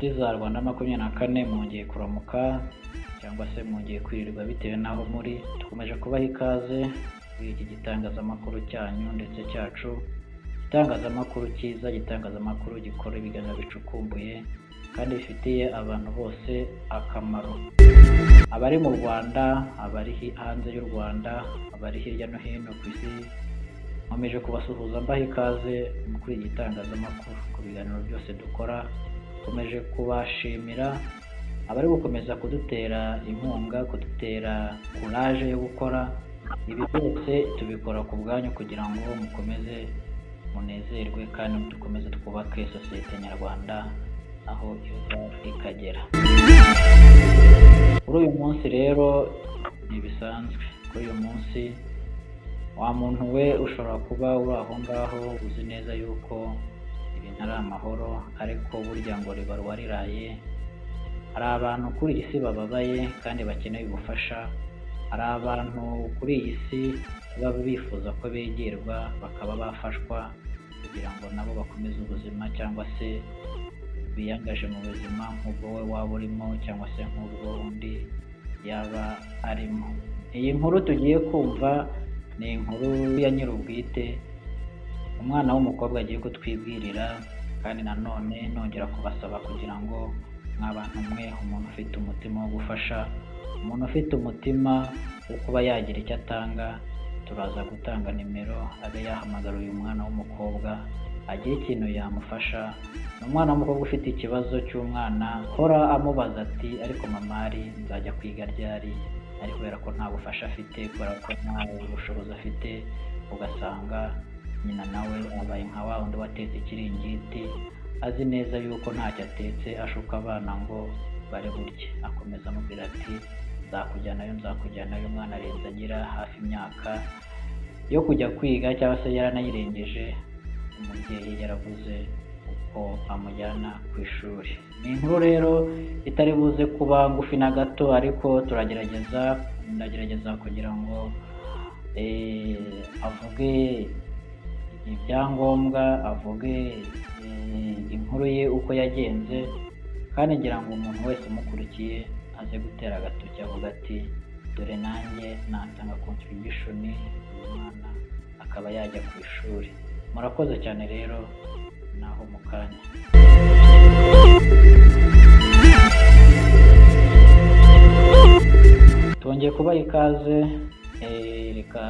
Inshuti za Rwanda 24, mwongeye kuramuka cyangwa se mwongeye kwirirwa bitewe n'aho muri. Dukomeje kubaha ikaze kuri iki gitangazamakuru cyanyu ndetse cyacu, igitangazamakuru cyiza, igitangazamakuru gikora ibiganiro bicukumbuye kandi bifitiye abantu bose akamaro. Abari mu Rwanda, abari hanze y'u Rwanda, abari hirya no hino ku isi, nkomeje kubasuhuza mbaha ikaze kuri iki gitangazamakuru, ku biganiro byose dukora. Nkomeje kubashimira abari gukomeza kudutera inkunga, kudutera courage yo gukora ibi byose. Tubikora ku bwanyu kugira ngo mukomeze munezerwe kandi dukomeze twubake sosiyete nyarwanda aho iva ikagera. Kuri uyu munsi rero ntibisanzwe. Kuri uyu munsi, wa muntu we, ushobora kuba uri aho ngaho uzi neza yuko ibintu ari amahoro, ariko burya ngo ribarwa riraye. Hari abantu kuri iyi si bababaye kandi bakeneye ubufasha. Hari abantu kuri iyi si baba bifuza ko begerwa bakaba bafashwa kugira ngo nabo bakomeze ubuzima cyangwa se biyangaje mu buzima nk'ubwo wowe waba urimo cyangwa se nk'ubwo undi yaba arimo. Iyi nkuru tugiye kumva ni inkuru ya nyir'ubwite, umwana w'umukobwa agiye kutwibwirira. Kandi nanone nongera kubasaba kugira ngo mw'abantu mwe, umuntu ufite umutima wo gufasha, umuntu ufite umutima wo kuba yagira icyo atanga, turaza gutanga nimero abe yahamagara uyu mwana w'umukobwa agire ikintu yamufasha. Ni umwana w'umukobwa ufite ikibazo cy'umwana hora amubaza ati: "Ariko mamari, nzajya kwiga ryari?" Ari kubera ko nta bufasha afite, kubera ko nta bushobozi afite, ugasanga nyina nawe abaye nka wa wundi watetse ikiringiti azi neza yuko ntacyo atetse, ashuka abana ngo bari burye. Akomeza amubwira ati: "Nzakujyanayo, nzakujyanayo." Umwana arenze agira hafi imyaka yo kujya kwiga cyangwa se yaranayirengeje, umubyeyi yaravuze uko amujyana ku ishuri. Ni inkuru rero itari buze kuba ngufi na gato, ariko turagerageza, ndagerageza kugira ngo avuge ibyangombwa, avuge inkuru ye uko yagenze, kandi ngira ngo umuntu wese umukurikiye aze gutera agatoki avuga ati: "Dore nanjye natanga contribution, uyu mwana akaba yajya ku ishuri." Murakoze cyane rero, naho mu kanya. Twongeye kubaha ikaze. Reka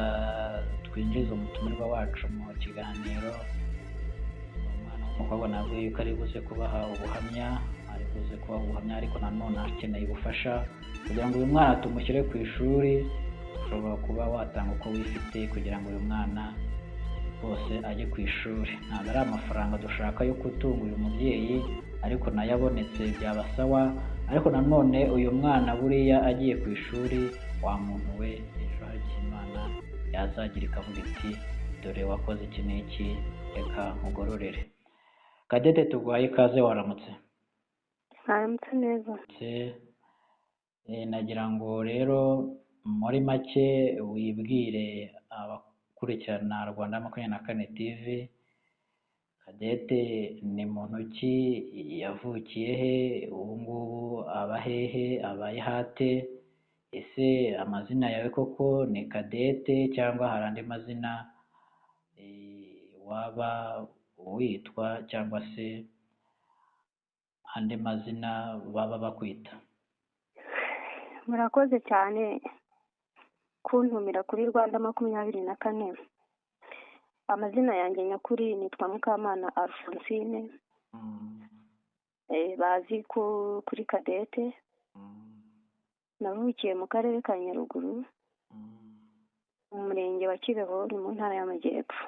twinjize umutumirwa wacu mu kiganiro. Ni umwana w'umukobwa nabwo yuko ari buze kubaha ubuhamya, ari buze kubaha ubuhamya, ariko nanone akeneye ubufasha kugira ngo uyu mwana tumushyire ku ishuri. Ushobora kuba watanga uko wifite kugira ngo uyu mwana rwose ajye ku ishuri. Ntabwo ari amafaranga dushaka yo gutunga uyu mubyeyi, ariko nayo abonetse byaba sawa. Ariko nanone uyu mwana buriya agiye ku ishuri, wa muntu we, ejo hagiye Imana yazagira ikavuga iti: "Dore wakoze iki n'iki, reka nkugororere." Kadete, tuguhaye ikaze, waramutse? Mwaramutse neza. Nagira ngo rero muri make wibwire abakurikirana Rwanda 24 TV. Kadete ni muntu ki? Yavukiye he? Ubu ngubu aba hehe? Abaye hate? Ese amazina yawe koko ni Kadete cyangwa hari andi mazina waba witwa cyangwa se andi mazina baba bakwita? Murakoze cyane kuntumira kuri Rwanda 24. Amazina yanjye nyakuri nitwa Mukamana Alphonsine, bazi kuri Kadete. Navukiye mu karere ka Nyaruguru, mu murenge wa Kibeho, ni mu ntara y'Amajyepfo,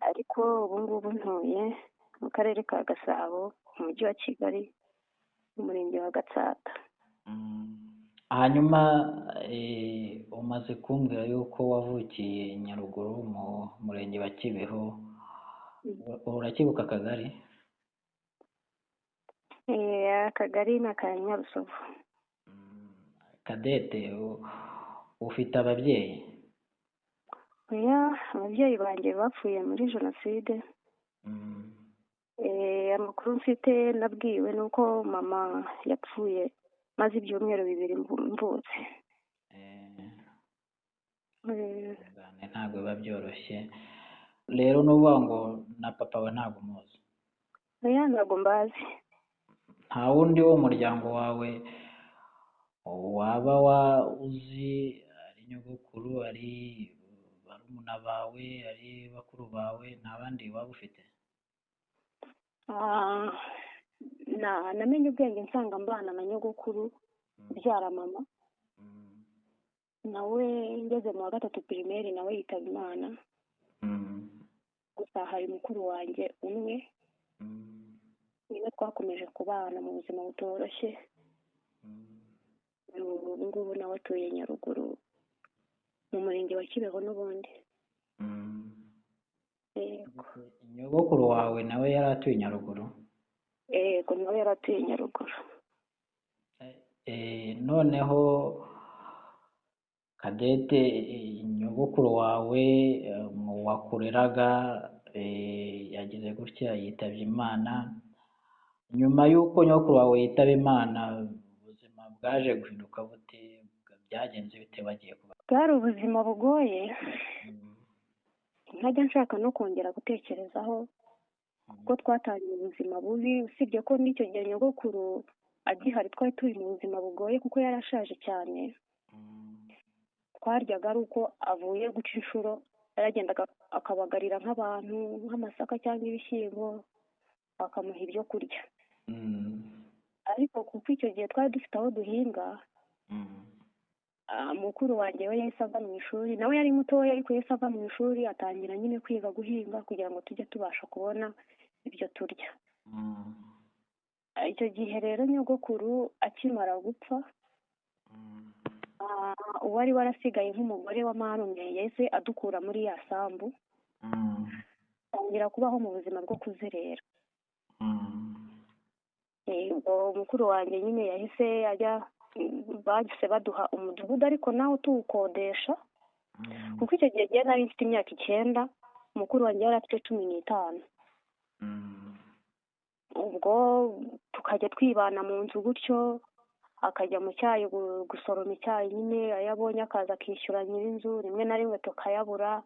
ariko ubu ngubu ntuye mu karere ka Gasabo, mu mujyi wa Kigali, mu murenge wa Gatsata. Hanyuma umaze kumbwira yuko wavukiye Nyaruguru mu murenge wa Kibeho, urakibuka akagari? Akagari ni aka Nyarusovu. Kadete, ufite ababyeyi? Oya, ababyeyi banjye bapfuye muri jenoside. Amakuru mfite nabwiwe ni uko mama yapfuye maze ibyumweru 2 mvutse. Ntabwo biba byoroshye rero, n'uvuga ngo na papa we ntabwo umuzi? Oya, ntabwo mbazi. Nta wundi wo mu muryango wawe waba uzi, ari nyogokuru, ari barumuna bawe, ari bakuru bawe, nta bandi waba ufite? Namenye ubwenge nsanga mbana na nyogokuru ubyara mama, nawe ngeze mu wa 3 pirimeri nawe yitaba Imana. Gusa hari mukuru wanjye umwe, niwe twakomeje kubana mu buzima butoroshye. Ubu ngubu nawe atuye Nyaruguru mu murenge wa Kibeho n'ubundi. Nyogokuru wawe nawe yari atuye Nyaruguru? Yego, nawe yari atuye Nyaruguru. Noneho Cadette, nyogokuru wawe wakureraga yagize gutya yitabye Imana. Nyuma y'uko nyogokuru wawe yitaba Imana, ubuzima bwaje guhinduka bute? Byagenze bite bagiye kuba? Bwari ubuzima bugoye, ntajya nshaka no kongera gutekerezaho, kuko twatangiye ubuzima bubi. Usibye ko n'icyo gihe nyogokuru agihari twari turi mu buzima bugoye, kuko yarashaje cyane. Twaryaga ari uko avuye guca inshuro, yaragendaga akabagarira nk'abantu nk'amasaka cyangwa ibishyimbo, bakamuha ibyo kurya. Ariko kuko icyo gihe twari dufite aho duhinga, mukuru wanjye we yahise ava mu ishuri, nawe yari mutoya ariko yahise ava mu ishuri atangira nyine kwiga guhinga kugira ngo tujye tubasha kubona ibyo turya. Icyo gihe rero nyogokuru akimara gupfa, uwari warasigaye nk'umugore wa marume yahise adukura muri ya sambu, atangira kubaho mu buzima bwo kuzerera. Ubwo mukuru wanjye nyine yahise ajya, bahise baduha umudugudu ariko nawe tuwukodesha, kuko icyo gihe nari mfite imyaka 9, mukuru wanjye yari afite 15. Ubwo tukajya twibana mu nzu gutyo, akajya mu cyayi gusoroma icyayi nyine, ayo abonye akaza akishyura nyir'inzu, rimwe na rimwe tukayabura,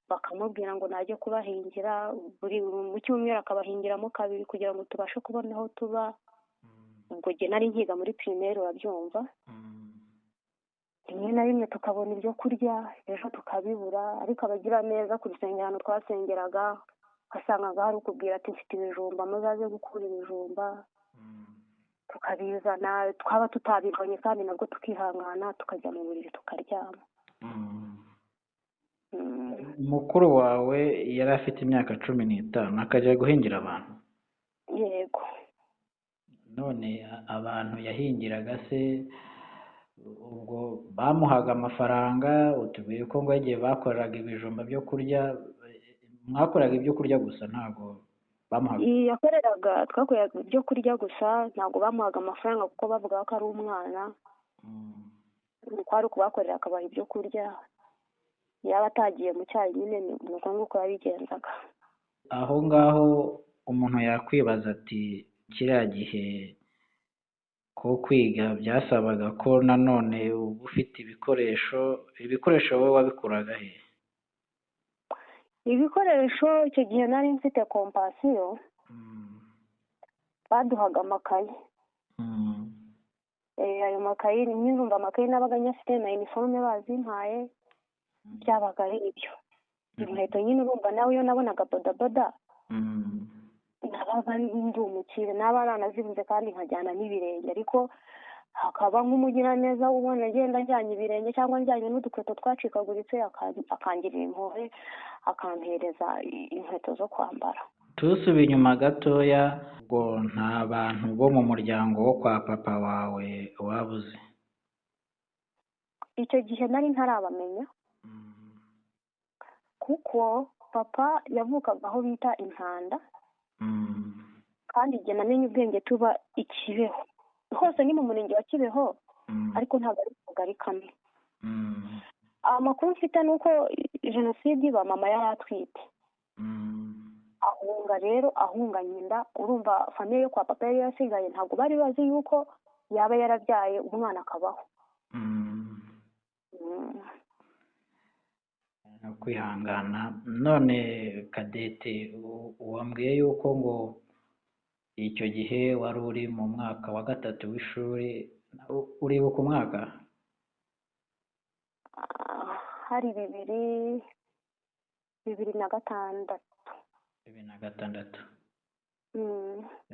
bakamubwira ngo najye kubahingira buri mu cyumweru akabahingiramo 2 kugira ngo tubashe kubona aho tuba. Ubwo jye nari nkiga muri primaire, urabyumva. Rimwe na rimwe tukabona ibyo kurya, ejo tukabibura, ariko abagira neza ku rusengero ahantu twasengeraga wasangaga hari ukubwira ati mfite ibijumba, muzaze gukura ibijumba, tukabizana. Twaba tutabibonye kandi nabwo tukihangana, tukajya mu buriri tukaryama. Mukuru wawe yari afite imyaka 15 akajya guhingira abantu? Yego. None abantu yahingiraga se ubwo bamuhaga amafaranga? Utubwiye ko ngo igihe bakoraga ibijumba byo kurya, mwakoraga ibyo kurya gusa, ntabwo bamuhaga? Yakoreraga, twakoraga ibyo kurya gusa, ntabwo bamuhaga amafaranga kuko bavugaga ko ari umwana. Kwari ukubakorera akabaha ibyo kurya, yaba atagiye mu cyayi nyine ni uko nguko yabigenzaga. Aho ngaho umuntu yakwibaza ati kiriya gihe ko kwiga byasabaga ko nanone uba ufite ibikoresho, ibikoresho wowe wabikuraga he? Ibikoresho icyo gihe nari mfite kompasiyo, baduhaga amakayi. Ayo makayi nyirumva amakayi nabaga nyafite na uniforme bazimpaye, byabaga ari ibyo. Inkweto nyine urumva nawe iyo nabonaga bodaboda nabaga ndi umukire, naba naranazibuze kandi nkajyana n'ibirenge, ariko hakaba nk'umugiraneza ubona ngenda njyanye ibirenge cyangwa njyanye n'udukweto twacikaguritse, akangirira impuhwe akampereza inkweto zo kwambara. Tusubiye inyuma gatoya, ubwo nta bantu bo mu muryango wo kwa papa wawe wabuze? Icyo gihe nari ntarabamenya, kuko papa yavukaga aho bita Intanda, kandi igihe namenye ubwenge tuba i Kibeho, hose ni mu murenge wa Kibeho, ariko ntabwo ari mu kagari kamwe. Amakuru mfite ni uko jenoside iba mama yari atwite, ahunga Ahunga rero ahunganye inda, urumva famille yo kwa papa yari yasigaye ntabwo bari bazi yuko yaba yarabyaye umwana akabaho. Kwihangana. None Cadette, wambwiye yuko ngo icyo gihe wari uri mu mwaka wa 3 w'ishuri, uribuka umwaka? Hari 2006. 2006.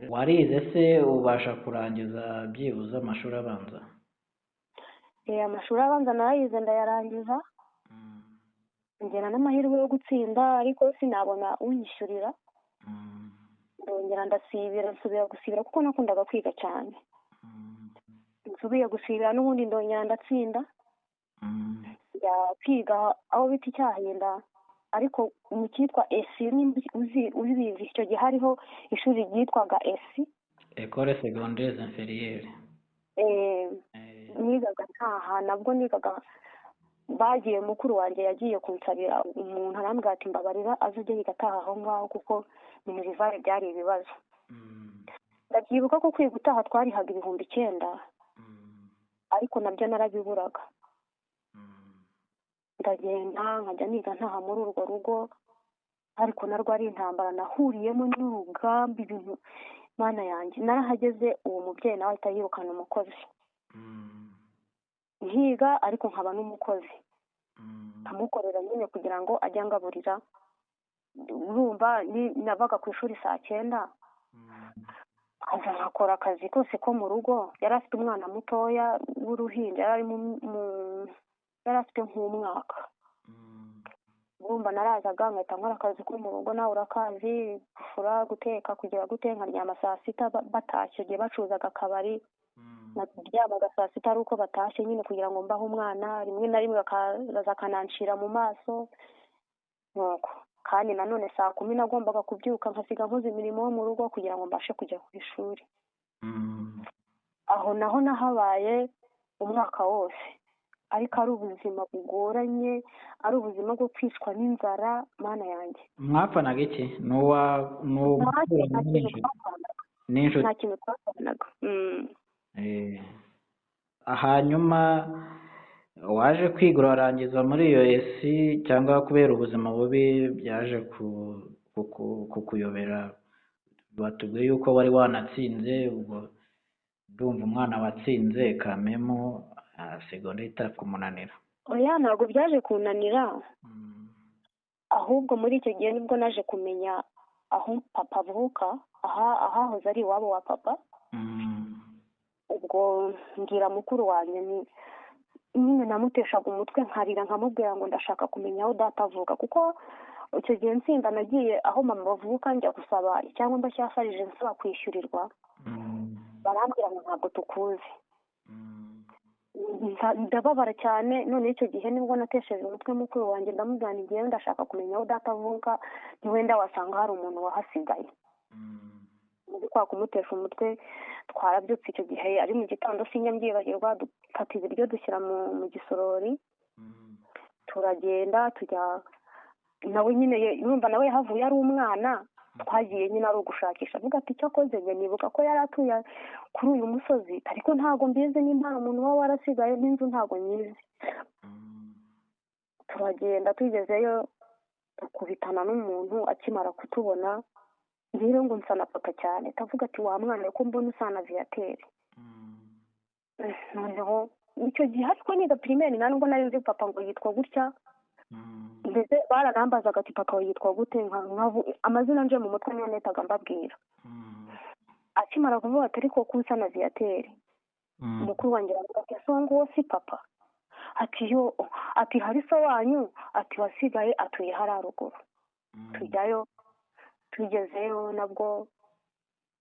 Warize se ubasha kurangiza byibuze amashuri abanza? Amashuri abanza narayize ndayarangiza, ngera n'amahirwe yo gutsinda ariko sinabona unyishyurira. Ndongera ndasibira, nsubira gusibira kuko nakundaga kwiga cyane. Nsubiye gusibira n'ubundi ndongera ndatsinda, njya kwiga aho bita Icyahinda, ariko mu cyitwa ESI, ubizi icyo gihe hariho ishuri ryitwaga ESI, Ecole Secondaire Inférieure. Nigaga ntaha, nabwo nigaga bagiye, mukuru wanjye yagiye kunsabira umuntu arambwira ati mbabarira azajye yiga ataha aho ngaho kuko minerivare byari ibibazo. Ndabyibuka ko kwiga utaha twarihaga 9000, ariko nabyo narabiburaga. Ndagenda nkajya niga ntaha muri urwo rugo, ariko narwo ari intambara nahuriyemo n'urugamba, ibintu Mana yanjye. Narahageze uwo mubyeyi nawe ahita yirukana umukozi. Nkiga ariko nkaba n'umukozi, nkamukorera nyine kugira ngo ajye angaburira. Urumva navaga ku ishuri saa 9, nkaza nkakora akazi kose ko mu rugo. Yari afite umwana mutoya w'uruhinja, yari afite nk'umwaka. Urumva narazaga nkahita nkora akazi ko mu rugo, nawe urakazi, gufura, guteka, kugira gute, nkaryama saa 6 batashye. Igihe bacuruzaga akabari naryamaga saa 6 ari uko batashye nyine kugira ngo mbahe umwana, rimwe na rimwe bakaza akananshira mu maso nuko. Kandi nanone saa 10 nagombaga kubyuka nkasiga nkoze imirimo yo mu rugo kugira ngo mbashe kujya ku ishuri. Aho naho nahabaye umwaka wose, ariko ari ubuzima bugoranye, ari ubuzima bwo kwicwa n'inzara. Mana yanjye. Mwapfanaga iki? Nta kintu twapfanaga. Hanyuma waje kwiga urarangiza muri iyo ESI, cyangwa kubera ubuzima bubi byaje kukuyobera? Batubwiye yuko wari wanatsinze, ubwo ndumva umwana watsinze kamemo segonderi itakumunanira. Oya, ntabwo byaje kunanira, ahubwo muri icyo gihe nibwo naje kumenya aho papa avuka, ahahoze ari iwabo wa papa. Ubwo mbwira mukuru wanjye nyine namuteshaga umutwe nkarira nkamubwira ngo ndashaka kumenya aho data avuka, kuko icyo gihe nsinda nagiye aho mama bavuka njya gusaba icyangombwa cya farije nsaba kwishyurirwa, barambwira ngo ntabwo tukuzi. Ndababara cyane. None icyo gihe nibwo natesheje umutwe mukuru wanjye, ndamubwira nti ngewe ndashaka kumenya aho data avuka, ntiwenda wasanga hari umuntu wahasigaye. Muri kwa kumutesha umutwe twarabyutse icyo gihe ari mu gitondo, sinjya dufata ibiryo dushyira mu gisorori, turagenda tujya nawe nyine, urumva nawe yahavuye ari umwana, twagiye nyine ari ugushakisha. Avuga ati icyo akoze njye nibuka ko yari atuye kuri uyu musozi, ariko ntabwo mbizi nimba hari umuntu uba warasigaye n'inzu ntabwo nyizi. Turagenda tugezeyo dukubitana n'umuntu akimara kutubona, rero ngo nsa na papa cyane, ndavuga ati wa mwana ko mbona usa na Viateur. Noneho icyo gihe ariko niga primaire nta nubwo nari nzi papa ngo yitwa gutya, mbese baranambazaga ati papa yitwa gute, amazina nje mu mutwe niyo nahitaga mbabwira. Akimara kuvuga ati ariko ko usa na Viateur, mukuru wanjye aravuga ati ese uwo nguwo si papa? Ati yo, ati hari so wanyu, ati wasigaye atuye hariya ruguru. Tujyayo, tugezeyo nabwo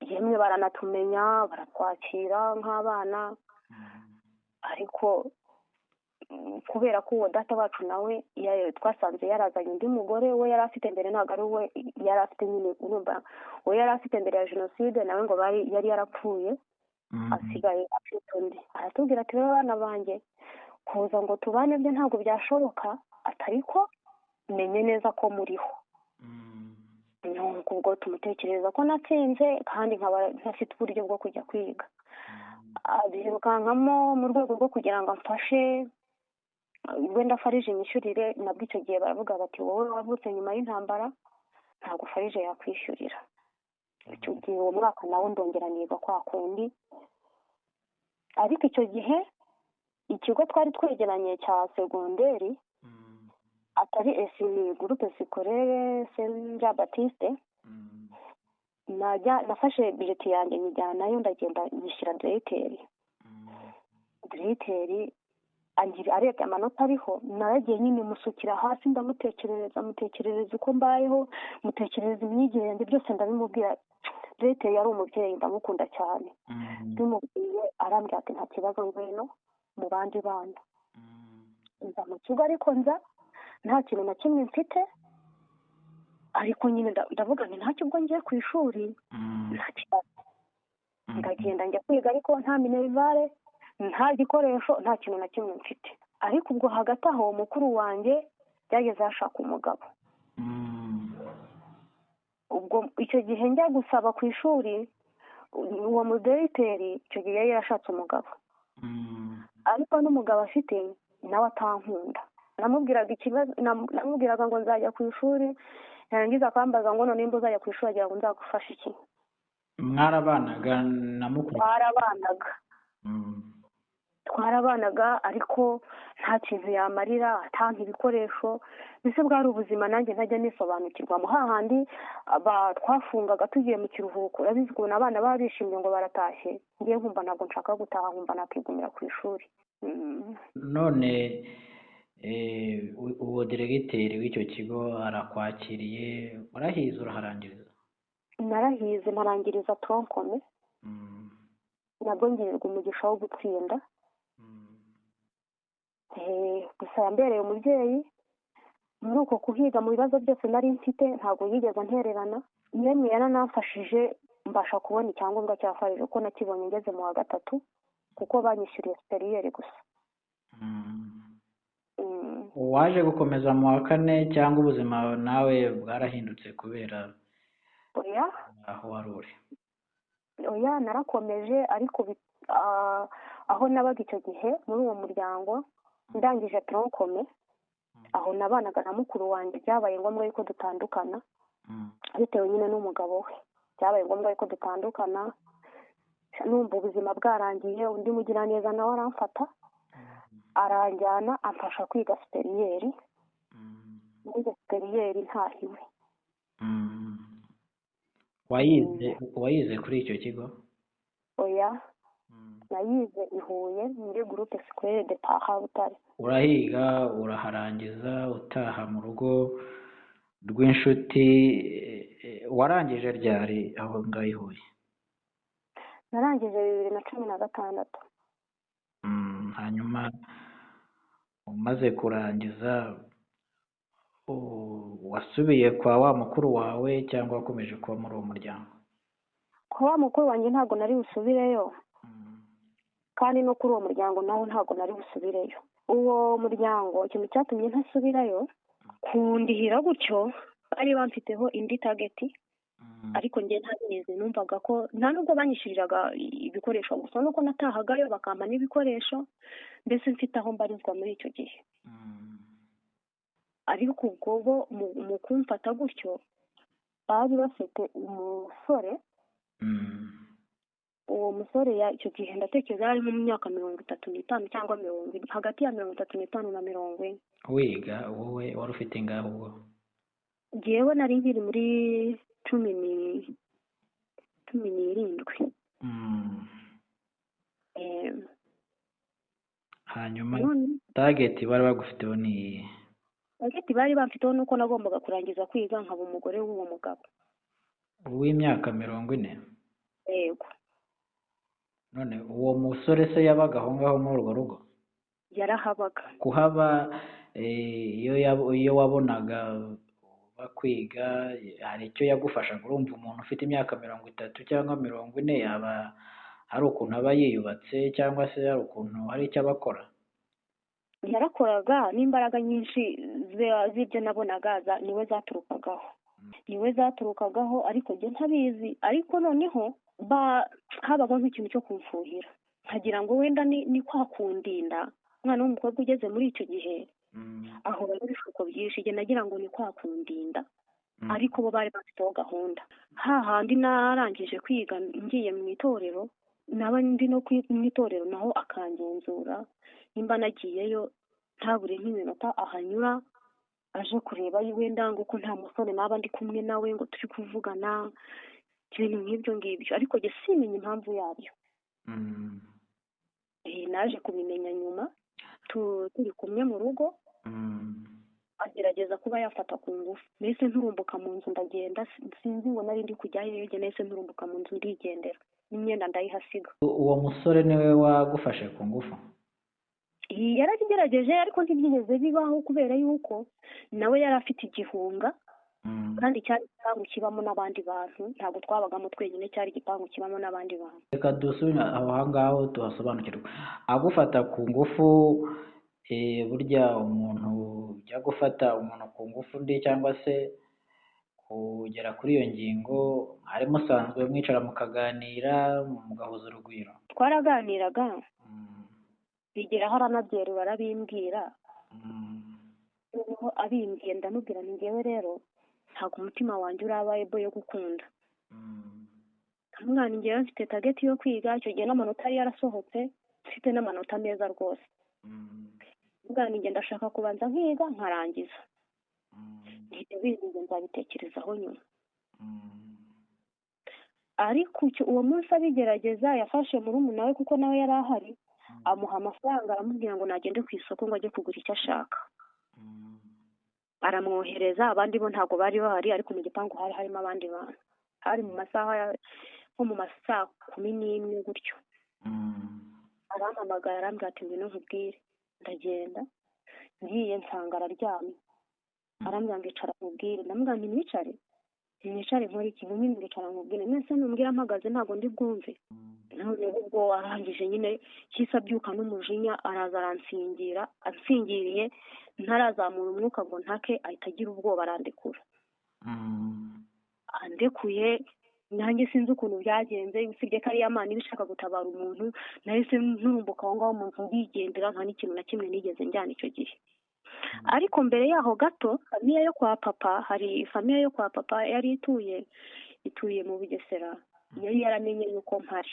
yemwe baranatumenya, baratwakira nk'abana, ariko kubera ko uwo data wacu nawe twasanze yarazanye undi mugore we yari afite mbere, ntabwo ari we yari afite nyine, urumva we yari afite mbere ya jenoside, nawe ngo bari yari yarapfuye, asigaye afite undi. Aratubwira ati rero bana banjye, kuza ngo tubane byo ntabwo byashoboka, atariko menye neza ko muriho. Nuko ubwo tumutekereza ko natsinze kandi nkaba ntafite uburyo bwo kujya kwiga, abirukankamo mu rwego rwo kugira ngo amfashe wenda farije inyishyurire. Nabwo icyo gihe baravuga bati wowe wavutse nyuma y'intambara ntabwo farije yakwishyurira. Icyo gihe uwo mwaka nawo ndongera niga kwa kundi, ariko icyo gihe ikigo twari twegeranye cya segonderi atari esini groupe scolaire Saint Jean Baptiste, nafashe bulletin yanjye nyijyanayo, ndagenda nyishyira diregiteri. Diregiteri arebye amanota ariho, naragiye nyine musukira hasi, ndamutekerereza, mutekerereza uko mbayeho, mutekerereza imyigire yanjye, byose ndabimubwira. Diregiteri yari umubyeyi, ndamukunda cyane. Bimubwiye arambwira ati nta kibazo, ngwino mu bandi bana. Nza mu kigo, ariko nza nta kintu na kimwe mfite, ariko nyine ndavuga nti ntacyo, ubwo ngiye ku ishuri nta kibazo. Ndagenda njya kwiga, ariko nta minerval, nta gikoresho, nta kintu na kimwe mfite. Ariko ubwo hagati aho mukuru wanjye byageze ashaka umugabo. Ubwo icyo gihe njya gusaba ku ishuri, uwo mudiregiteri icyo gihe yari yarashatse umugabo, ariko n'umugabo afite nawe atankunda. Namubwiraga ikibazo, namubwiraga ngo nzajya ku ishuri, yarangiza akambaza ngo none nimba uzajya ku ishuri agira ngo nzagufashe iki. Mwarabanaga na mukuru? Twarabanaga. Twarabanaga, ariko nta kintu yamarira, atanka ibikoresho, mbese bwari ubuzima nanjye ntajya nisobanukirwa. Mu hahandi twafungaga tugiye mu kiruhuko, urabizi ukuntu abana baba bishimye ngo baratashye, ngiye nkumva ntabwo nshaka gutaha, nkumva nakigumira ku ishuri. None uwo diregiteri w'icyo kigo arakwakiriye, warahize uraharangiriza? Narahize mparangiriza tronc commun, nabwo ngirirwa umugisha wo gutsinda. Gusa yambereye umubyeyi muri uko kuhiga, mu bibazo byose nari mfite ntabwo yigeze antererana, yemwe yaranamfashije mbasha kubona icyangombwa cya farije, kuko nakibonye ngeze mu wa gatatu, kuko banyishyuriye supérieur gusa. Waje gukomeza mu wa kane cyangwa ubuzima nawe bwarahindutse kubera Oya. aho wari uri? Oya, narakomeje, ariko aho nabaga icyo gihe muri uwo muryango, ndangije tronc commun, aho nabanaga na mukuru wanjye, byabaye ngombwa yuko dutandukana bitewe nyine n'umugabo we. Byabaye ngombwa yuko dutandukana, numva ubuzima bwarangiye. Undi mugiraneza nawe aramfata aranjyana, amfasha kwiga supérieur. Nize supérieur ntahiwe. Wayize kuri icyo kigo? Oya, nayize i Huye muri groupe scolaire de Paha Butare. Urahiga uraharangiza, utaha mu rugo rw'inshuti. Warangije ryari aho ngaho i Huye? Narangije 2016. Hanyuma umaze kurangiza wasubiye kwa wa mukuru wawe cyangwa wakomeje kuba muri uwo muryango? Kwa wa mukuru wanjye ntabwo nari busubireyo, kandi no kuri uwo muryango nawo ntabwo nari busubireyo. Uwo muryango ikintu cyatumye ntasubirayo, kundihira gutyo bari bamfiteho indi target, ariko njye ntabizi. Numvaga ko nta nubwo banyishyuriraga ibikoresho gusa, nuko natahagayo bakampa n'ibikoresho, mbese mfite aho mbarizwa muri icyo gihe. Ariko ubwo bo mu kumfata gutyo bari bafite umusore. Uwo musore icyo gihe ndatekereza yari mu myaka 35 cyangwa 40, hagati ya 35 na 40. Wiga wowe wari ufite ingahe ubwo? Njyewe nari nkiri muri 17. Hanyuma target bari bagufiteho ni iyihe? Target bari bamfiteho nuko nagombaga kurangiza kwiga nkaba umugore w'uwo mugabo. Uw'imyaka 40? Yego. None uwo musore se yabaga aho ngaho muri urwo rugo? Yarahabaga. Kuhaba, iyo wabonaga bakwiga hari icyo yagufashaga? Urumva umuntu ufite imyaka 30 cyangwa 40 yaba hari ukuntu aba yiyubatse, cyangwa se hari ukuntu hari icyo aba akora? Yarakoraga, n'imbaraga nyinshi z'ibyo nabonaga niwe zaturukagaho. Niwe zaturukagaho, ariko njye ntabizi. Ariko noneho habaga nk'ikintu cyo kumfuhira, nkagira ngo wenda ni kwa kundinda. Umwana w'umukobwa ugeze muri icyo gihe ahura n'ibishuko byinshi, njye nagira ngo ni kwa kundinda, ariko bo bari bafiteho gahunda. Hahandi narangije kwiga ngiye mu itorero, naba ndi no mu itorero naho akangenzura, nimba nagiyeyo ntabure nk'iminota ahanyura aje kureba wenda ngo ko nta musore naba ndi kumwe nawe ngo turi kuvugana, ibintu nk'ibyo ngibyo. Ariko njye simenya impamvu yabyo. Naje kubimenya nyuma turi kumwe mu rugo, agerageza kuba yafata ku ngufu. Nahise nturumbuka mu nzu ndagenda, sinzi ngo nari ndi kujyayo, nahise nturumbuka mu nzu ndigendera, n'imyenda ndayihasiga. Uwo musore niwe wagufashe ku ngufu? Yarabigerageje ariko ntibyigeze bibaho, kubera yuko nawe yari afite igihunga, kandi cyari igipangu kibamo n'abandi bantu, ntabwo twabagamo twenyine, cyari igipangu kibamo n'abandi bantu. Reka dusubire aho ngaho tuhasobanukirwe. Agufata ku ngufu, burya umuntu ujya gufata umuntu ku ngufu undi cyangwa se kugera kuri iyo ngingo, mwari musanzwe mwicara mukaganira mugahuza urugwiro? Twaraganiraga, bigeraho aranabyerura arabimbwira. Noneho abimbwiye ndamubwira nti njyewe rero ntabwo umutima wanjye uraba ebo yo gukunda. Umwana njyewe mfite tageti yo kwiga, icyo gihe n'amanota yari yarasohotse, mfite n'amanota meza rwose. Umwana njye ndashaka kubanza nkiga nkarangiza, ibyo bindi nzabitekerezaho nyuma. Ariko uwo munsi abigerageza yafashe murumuna we, kuko nawe yari ahari, amuha amafaranga aramubwira ngo nagende ku isoko ngo ajye kugura icyo ashaka. Aramwohereza, abandi bo ntabwo bari bahari, ariko mu gipangu hari harimo abandi bantu. Hari mu masaha nko mu masaa 11 gutyo. Arampamagara arambwira ati ngwino nkubwire. Ndagenda, ngiye nsanga araryamye. Arambwira ngo icara nkubwire. Ndamubwira nti nicare, nicare nkore iki? Nkumi ngicara nkubwire. Nese numbwira mpagaze ntabwo ndi bwumve. Noneho ubwo arangije nyine cyisa abyuka n'umujinya, araza aransingira, ansingiriye ntarazamura umwuka ngo ntake, ahita agira ubwoba arandekura. Andekuye nanjye sinzi ukuntu byagenze, usibye ko ari ya Mana iba ishaka gutabara umuntu, nahise nturumbuka aho ngaho mu nzu ndigendera, nta n'ikintu na kimwe nigeze njyana icyo gihe. Ariko mbere yaho gato, famiye yo kwa papa, hari famiye yo kwa papa yari ituye mu Bugesera, yari yaramenye yuko mpari.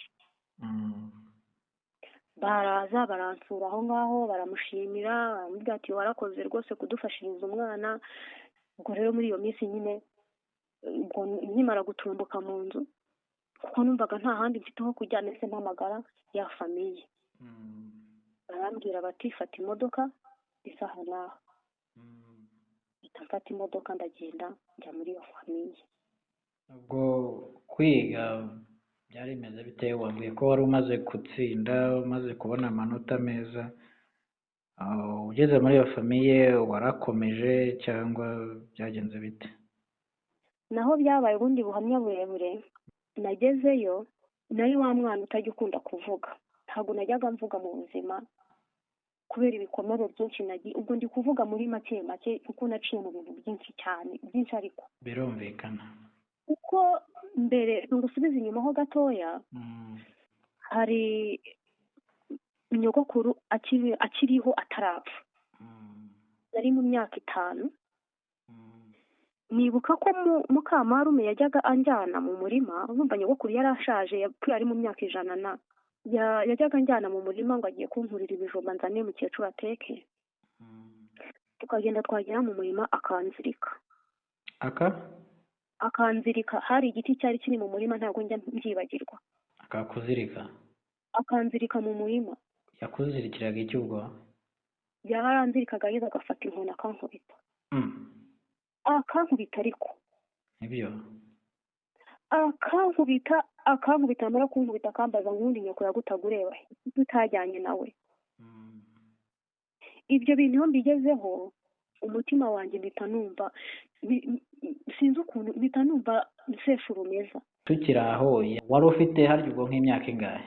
Baraza baransura aho ngaho, baramushimira, baramubwira ati warakoze rwose kudufashiriza umwana. Ubwo rero muri iyo minsi nyine, ubwo nkimara gutumbuka mu nzu, kuko numvaga nta handi mfite ho kujya, nahise mpamagara ya famiye. Barambwira bati fata imodoka isaha n'aha. Mpita mfata imodoka ndagenda njya muri iyo famiye. Ubwo kwiga byari bimeze bite? Wambwiye ko wari umaze gutsinda, umaze kubona amanota meza. Ugeze muri iyo famiye warakomeje cyangwa byagenze bite? Naho byabaye ubundi buhamya burebure. Nagezeyo nari wa mwana utajya ukunda kuvuga, ntabwo najyaga mvuga mu buzima kubera ibikomere byinshi nagiye. Ubwo ndi kuvuga muri make make kuko naciye mu bintu byinshi cyane byinshi, ariko birumvikana kuko mbere ngusubize inyuma ho gatoya, hari nyogokuru akiriho atarapfa, nari mu myaka 5. Nibuka ko mukamarume yajyaga anjyana mu murima, urumva nyogokuru yari ashaje, yapfuye ari mu myaka 100 na, yajyaga anjyana mu murima ngo agiye kunkurira ibijumba nzane mukecuru ateke. Tukagenda twagera mu murima akanzirika. Akanzirika, hari igiti cyari kiri mu murima, ntabwo njya mbyibagirwa. Akakuzirika? Akanzirika mu murima. Yakuzirikiraga iki ubwo? Yaranzirikaga ageze agafata inkoni akankubita. Akankubita ariko. Nibyo? Akankubita, amara kunkubita akambaza ngo nyoko yagutaga ureba he, tutajyanye nawe. Ibyo bintu iyo mbigezeho umutima wanjye mpita numva sinzi ukuntu mpita numva nsesha urumeza. Tukiri aho, wari ufite harya ubwo nk'imyaka ingahe?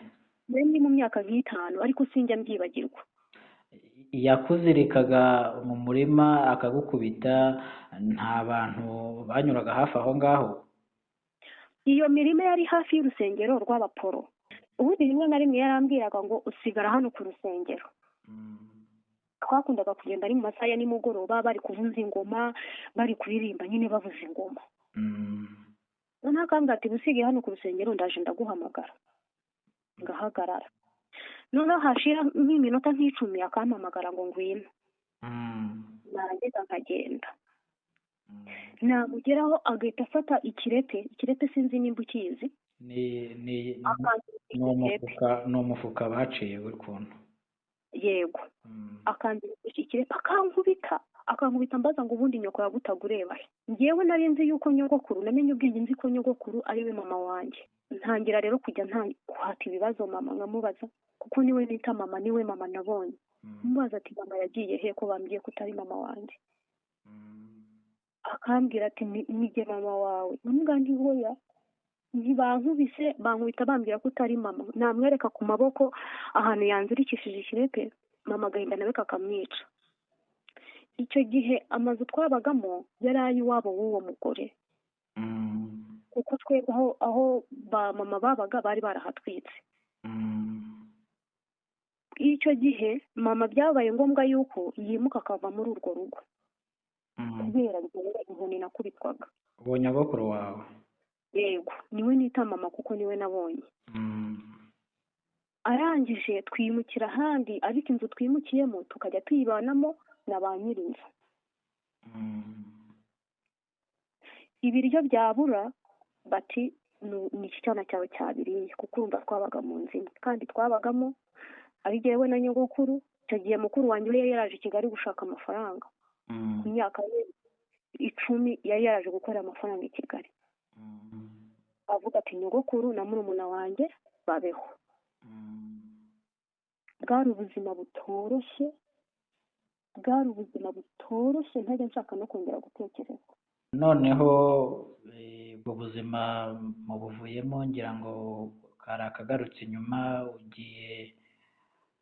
Nari ndi mu myaka nk'itanu, ariko sinjya mbyibagirwa. Yakuzirikaga mu murima akagukubita, nta bantu banyuraga hafi aho ngaho? Iyo mirima yari hafi y'urusengero rw'abaporo. Ubundi rimwe na rimwe yarambwiraga ngo usigara hano ku rusengero. Twakundaga kugenda ari mu masaha ya nimugoroba, bari kuvuza ingoma, bari kuririmba nyine bavuza ingoma. Noneho akambwira ati usige hano ku rusengero, ndaje ndaguhamagara. Ngahagarara. Noneho hashira nk'iminota nk'icumi akampamagara ngo ngwino. Narangiza nkagenda. Namugeraho agahita afata ikirete, ikirete sinzi nimba ukizi. Ni Akanzirika ikirete. Ni umufuka baciye ukuntu. Yego. Akanzirika ikirete akankubita, akankubita mbaza ngo ubundi nyoko yagutaga ureba he? Njyewe nari nzi yuko nyogokuru, namenye ubwenge nzi ko nyogokuru ari we mama wanjye. Ntangira rero kujya guhata ibibazo mama, nkamubaza kuko niwe nita mama, niwe mama nabonye. Mubaza ati mama yagiye he ko bambwiye ko utari mama wanjye? Akambwira ati nijye mama wawe. Nkamubwira nti hoya, ntibankubise, bankubita bambwira ko utari mama. Namwereka ku maboko ahantu yanzirikishije ikirete, mama agahinda nawe kakamwica. Icyo gihe amazu twabagamo yari ay'iwabo w'uwo mugore. Kuko twebwe aho ba mama babaga bari barahatwitse. Icyo gihe mama byabaye ngombwa yuko yimuka akava muri urwo rugo. Kubera njyewe inkoni nakubitwaga. Uwo nyogokuru wawe? Yego, niwe nita mama kuko niwe nabonye. Arangije twimukira ahandi, ariko inzu twimukiyemo tukajya tuyibanamo na ba nyir'inzu. Ibiryo byabura bati ni iki cyana cyawe cyabiriye, kuko urumva twabaga mu nzu imwe kandi twabagamo ari jyewe na nyogokuru. Icyo gihe mukuru wanjye we yari yaraje i Kigali gushaka amafaranga. Ku myaka ye 10 yari yaraje gukorera amafaranga i Kigali. Avuga ati nyogokuru na murumuna wanjye babeho. Bwari ubuzima butoroshye, bwari ubuzima butoroshye, ntajya nshaka no kongera gutekereza. Noneho ubwo buzima mubuvuyemo, ngira ngo kari akagarutse inyuma, ugiye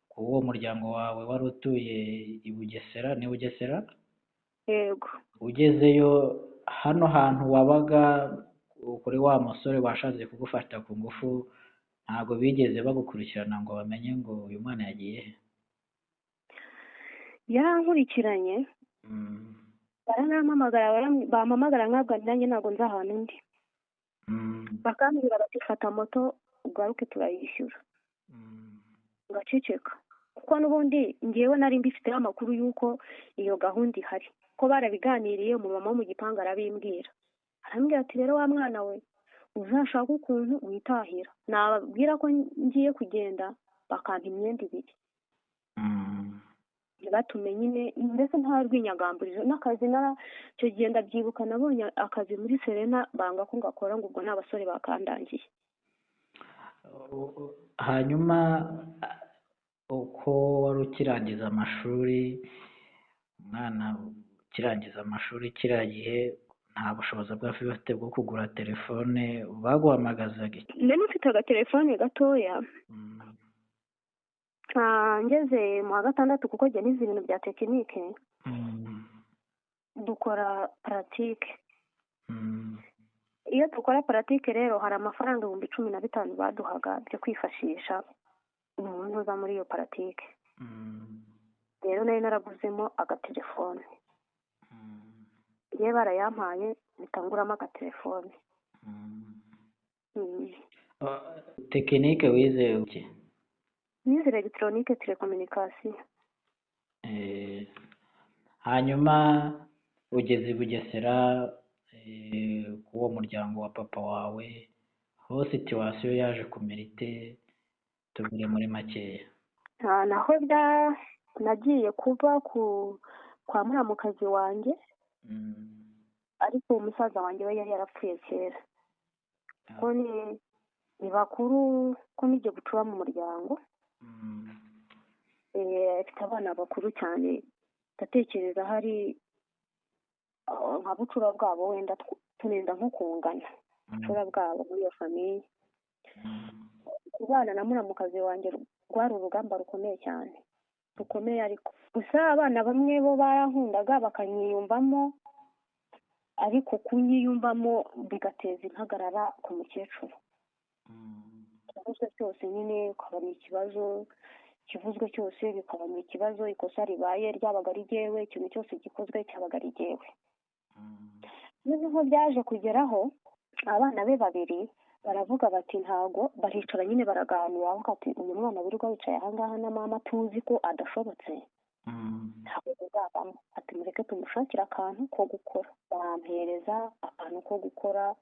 ku uwo muryango wawe wari utuye i Bugesera, ni Bugesera? Yego. Ugezeyo hano hantu wabaga kuri wa musore washatse kugufata ku ngufu, ntabwo bigeze bagukurikirana ngo bamenye ngo uyu mwana yagiye he? Yarankurikiranye. Baranampamagara, bampamagara nkabwa nanjye ntabwo nzi ahantu ndi. Bakambwira bati fata moto ugaruke turayishyura. Ngaceceka. Kuko n'ubundi njyewe nari mbifiteho amakuru y'uko iyo gahunda ihari. Ko barabiganiriye, umumama wo mu gipangu arabimbwira. Arambwira ati rero wa mwana we uzashaka ukuntu witahira. Nababwira ko ngiye kugenda bakampa imyenda ibiri. Ntibatume nyine, mbese nta rwinyagamburiro n'akazi nara icyo gihe ndabyibuka nabonye akazi muri Serena banga ko ngakora ngo ubwo nta basore bakandangiye. Hanyuma uko wari ukirangiza amashuri, umwana ukirangiza amashuri kiriya gihe nta bushobozi bwa bafite bwo kugura telefone, baguhamagazaga iki? Nari mfite agatelefone gatoya. Ngeze mu wa gatandatu kuko njye nize ibintu bya tekinike, dukora paratike. Iyo dukora paratike rero hari amafaranga 15,000 baduhaga byo kwifashisha umuntu uza muri iyo paratike. Rero nari naraguzemo agatelefone. Iyo barayampaye mpita nguramo agatelefone. Tekinike wize iki? Nize elegitoronike telekominikasiyo. Hanyuma ugeze i Bugesera k'uwo muryango wa papa wawe, ho situwasiyo yaje kumera ite? Tubwire muri makeya. Naho nagiye kuba kwa muramukazi wanjye, ariko umusaza wanjye we yari yarapfuye kera. Ko ni bakuru, ko nijye gucura mu muryango. Afite abana bakuru cyane, ndatekereza hari nka bucura bwabo wenda tunenda nko kungana, bucura bwabo muri iyo famiye. Kubana na muramukazi wanjye rwari urugamba rukomeye cyane, rukomeye ariko Gusa abana bamwe bo barankundaga bakanyiyumvamo, ariko kunyiyumvamo bigateza impagarara ku mukecuru. Ikibazo cyose nyine ukaba ni ikibazo, kivuzwe cyose bikaba ni ikibazo, ikosa ribaye ryabaga ari jyewe, ikintu cyose gikozwe cyabaga ari jyewe. Noneho byaje kugeraho abana be babiri baravuga bati ntago, baricara nyine baraganira, bavuga ati uyu mwana wirirwa wicaye aha ngaha na mama tuzi ko adashobotse, ntabwo bizavamo, ati mureke tumushakire akantu ko gukora. Bampereza akantu ko gukora,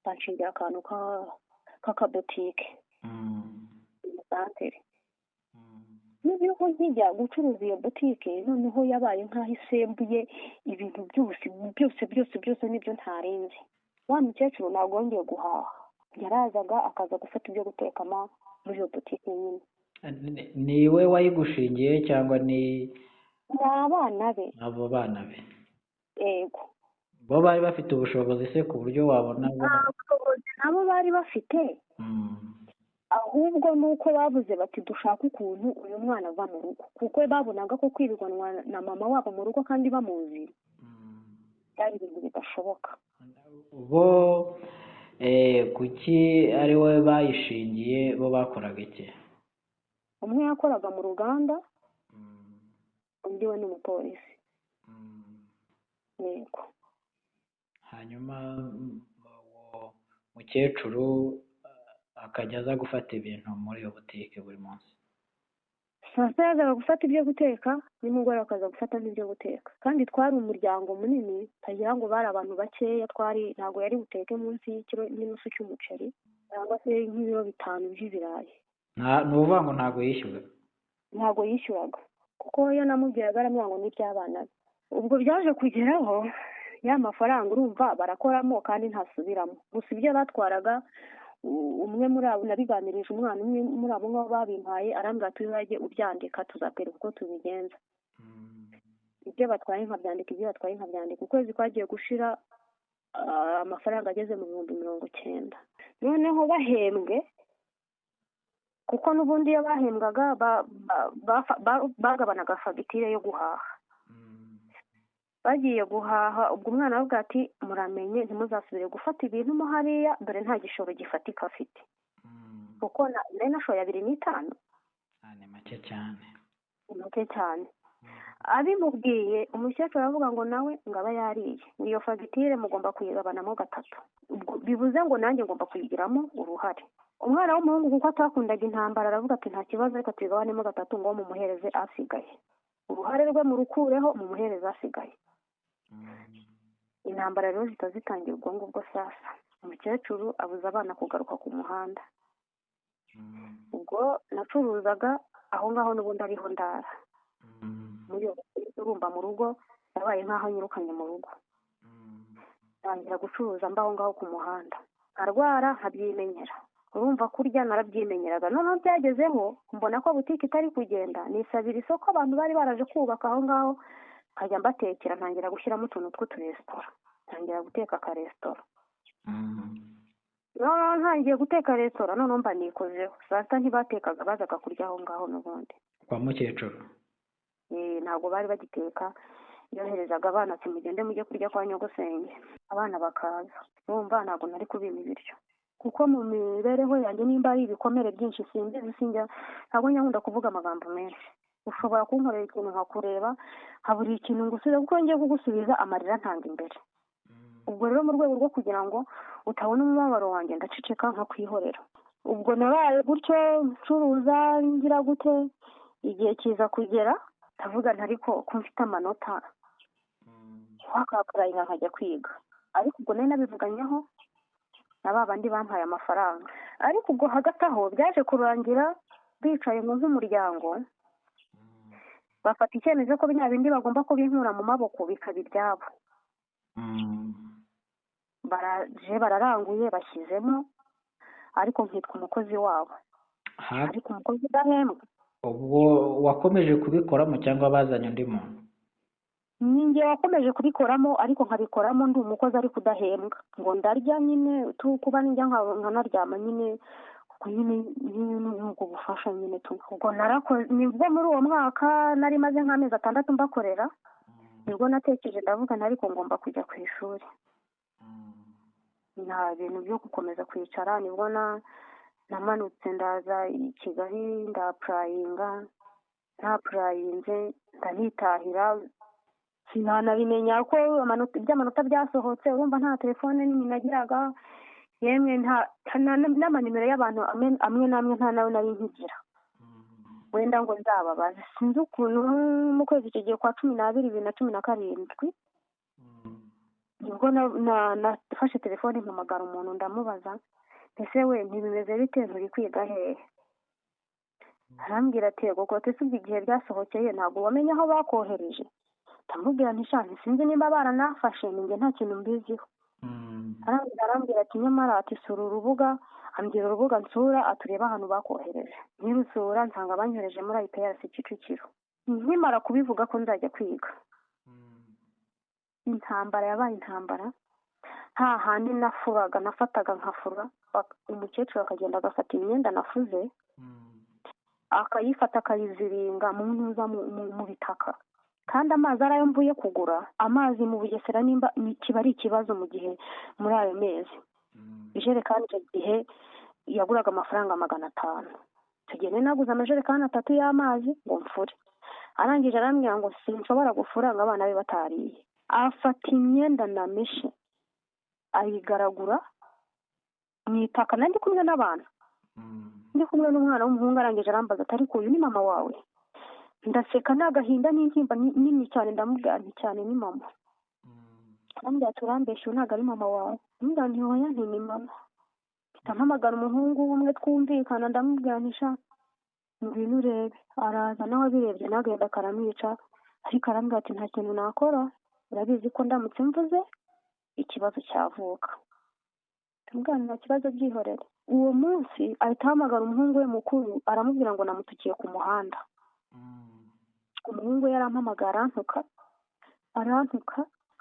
banshingira akantu k'akabotike mu santere. Noneho nkijya gucuruza iyo butike, noneho yabaye nk'aho isembuye ibintu byose byose byose byose nibyo ntarenze. Wa mukecuru ntabwo yongeye guhaha, yarazaga akaza gufata ibyo gutekamo muri iyo butike nyine. Ni we wayigushingiye cyangwa ni abana be? Abo bana be. Yego. Bo bari bafite ubushobozi se ku buryo wabona? Nta bushobozi nabo bari bafite, ahubwo ni uko bavuze bati dushaka ukuntu uyu mwana ava mu rugo, kuko babonaga ko kwirirwanwa na mama wabo mu rugo kandi bamuzi byari ibintu bidashoboka. Bo kuki ari wowe bayishingiye, bo bakoraga iki? Umwe yakoraga mu ruganda, undi we ni umupolisi. Yego. Hanyuma uwo mukecuru akajya aza gufata ibintu muri iyo butike buri munsi. Saa sita yazaga gufata ibyo guteka, nimugoroba akaza gufata n'ibyo guteka. Kandi twari umuryango munini, utagira ngo bari abantu bakeya, twari ntabwo yari buteke munsi y'ikiro n'inusu cy'umuceri cyangwa se nk'ibiro 5 by'ibirayi. Ni ukuvuga ngo ntabwo yishyuraga? Ntabwo yishyuraga, kuko iyo namubwiraga aramubwira ngo ni iby'abana be. Ubwo byaje kugeraho ya mafaranga urumva barakoramo kandi ntasubiramo. Gusa ibyo batwaraga, umwe muri abo nabiganirije umwana umwe muri abo ngabo babimpaye, arambwira ati uzajye ubyandika tuzakwereka uko tubigenza. Ibyo batwaye nkabyandika, ibyo batwaye nkabyandika. Ukwezi kwagiye gushira amafaranga ageze mu 90,000. Noneho bahembwe, kuko n'ubundi iyo bahembwaga bagabanaga fagitire yo guhaha. Bagiye guhaha, ubwo umwana aravuga ati muramenye ntimuzasubire gufata ibintu mo hariya, dore nta gishoro gifatika afite. Kuko nari nashoye 2.5. Ni make cyane. Ni make cyane. Abimubwiye umukecuru aravuga ngo nawe ngo aba yariye, iyo fagitire mugomba kuyigabanamo 3. Bivuze ngo nanjye ngomba kuyigiramo uruhare. Umwana w'umuhungu kuko atakundaga intambara aravuga ati nta kibazo, reka tuyigabanemo 3 ngo mumuhereze asigaye. Uruhare rwe murukureho mumuhereze asigaye. Intambara rero zihita zitangira ubwo ngubwo. Sasa umukecuru abuza abana kugaruka ku muhanda. Ubwo nacuruzaga aho ngaho n'ubundi ariho ndara. Muri iyo urumva mu rugo yabaye nk'aho anyirukanye mu rugo. Ntangira gucuruza mbaho ngaho ku muhanda, nkarwara nkabyimenyera. Urumva kurya narabyimenyeraga. Noneho byagezeho mbona ko butike itari kugenda, nisabira isoko abantu bari baraje kubaka aho ngaho, nkajya mbatekera, ntangira gushyiramo utuntu tw'uturesitora, ntangira guteka akaresitora. Noneho ntangiye guteka resitora, noneho mba nikozeho. Saa sita ntibatekaga, bazaga kurya aho ngaho n'ubundi. Kwa mukecuru? Ntabwo bari bagiteka, yoherezaga abana ati mugende mujye kurya kwa nyogosenge, abana bakaza. Urumva ntabwo nari kubima ibiryo, kuko mu mibereho yanjye nimba ari ibikomere byinshi simbizi, sinjya ntabwo nkunda kuvuga amagambo menshi. Ushobora kunkorera ikintu nkakureba nkabura ikintu ngusubiza, kuko ngiye kugusubiza amarira ntanga imbere. Ubwo rero mu rwego rwo kugira ngo utabona umubabaro wanjye ndaceceka nkakwihorera. Ubwo nabaye gutyo ncuruza ngira gute, igihe kiza kugera ndavuga nti ariko ko mfite amanota wakapurayinga nkajya kwiga. Ariko ubwo nari nabivuganyeho na ba bandi bampaye amafaranga. Ariko ubwo hagati aho byaje kurangira bicaye mu nk'umuryango, bafata icyemezo ko bya bindi bagomba kubinkura mu maboko bikaba ibyabo. Baraje bararanguye bashyizemo, ariko nkitwa umukozi wabo. Ariko umukozi udahembwa. Ubwo wakomeje kubikoramo cyangwa bazanye undi muntu? Ninjye wakomeje kubikoramo, ariko nkabikoramo ndi umukozi ariko udahembwa. Ngo ndarya nyine, kuba njya nkanaryama nyine, Nyine n'ubwo bufasha nyine tu. Ubwo narakoze, nibwo muri uwo mwaka nari maze nk'amezi 6 mbakorera, nibwo natekereje ndavuga ariko ngomba kujya ku ishuri, nta bintu byo gukomeza kwicara. Nibwo namanutse ndaza i Kigali, ndapurayinga, ntapurayinze ndanitahira, sinanabimenya ko iby'amanota byasohotse. Urumva nta telefone nini nagiraga, yemwe nta n'amanimero y'abantu amwe n'amwe nta nawe nari nkigira, wenda ngo nzababaze. Sinzi ukuntu mu kwezi icyo gihe kwa 12 2017 nibwo nafashe telefone mpamagara umuntu ndamubaza, ese we ntibimeze bite, nturi kwiga hehe? Arambwira ati yego kote, sibyo igihe byasohokeye ntabwo wamenya aho bakohereje? Ndamubwira nti sha sinzi nimba baranafashe, ninjye nta kintu mbiziho. Arambwira ati nyamara ati sura urubuga, ambwira urubuga nsura, atureba ahantu bakohereje. Nirusura nsanga banyohereje muri IPRC Kicukiro. Nkimara kubivuga ko nzajya kwiga, intambara yabaye intambara. Nta handi nafuraga, nafataga nkafura, umukecuru akagenda agafata imyenda nafuze akayifata akayiziringa mu ntuza mu bitaka, kandi amazi ari ayo mvuye kugura. Amazi mu Bugesera nimba kiba ari ikibazo mu gihe muri ayo mezi. Ijerekani icyo gihe yaguraga amafaranga 500. Tugende naguze amajerekani 3 y'amazi ngo mfure. Arangije arambwira ngo sinshobora gufura ngo abana be batariye. Afata imyenda nameshe ayigaragura mu itaka, nandi kumwe n'abantu, ndi kumwe n'umwana w'umuhungu. Arangije arambaza ati ariko uyu ni mama wawe? Ndaseka n'agahinda n'intimba nini cyane, ndamubwira nti cyane ni mama. Arambwira ati urambeshye, uyu ntabwo ari mama wawe. Ndamubwira nti oya nti ni mama. Mpita mpamagara umuhungu umwe twumvikana, ndamubwira nti sha ngwino urebe. Araza nawe abirebye n'agahinda karamwica, ariko arambwira ati nta kintu nakora, urabizi ko ndamutse mvuze ikibazo cyavuka. Ndamubwira nta kibazo byihorere. Uwo munsi ahita ahamagara umuhungu we mukuru, aramubwira ngo namutukiye ku muhanda. Umuhungu yarampamagara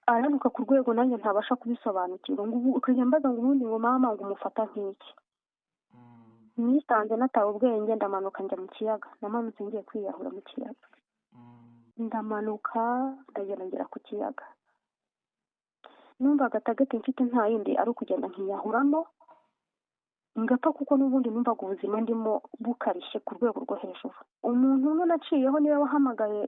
arantuka ku rwego nanjye ntabasha kubisobanukirwa. Ngo ukajya mbaza ngo ubundi ngo mama ngo umufata nk'iki? Nisanze natawe ubwenge, ndamanuka njya mu kiyaga. Namanutse ngiye kwiyahura mu kiyaga, ndamanuka ndagenda ngera ku kiyaga. Numvaga tageti mfite nta yindi ari ukugenda nkiyahuramo ngapfa, kuko n'ubundi numvaga ubuzima ndimo bukarishye ku rwego rwo hejuru. Umuntu umwe naciyeho niwe wahamagaye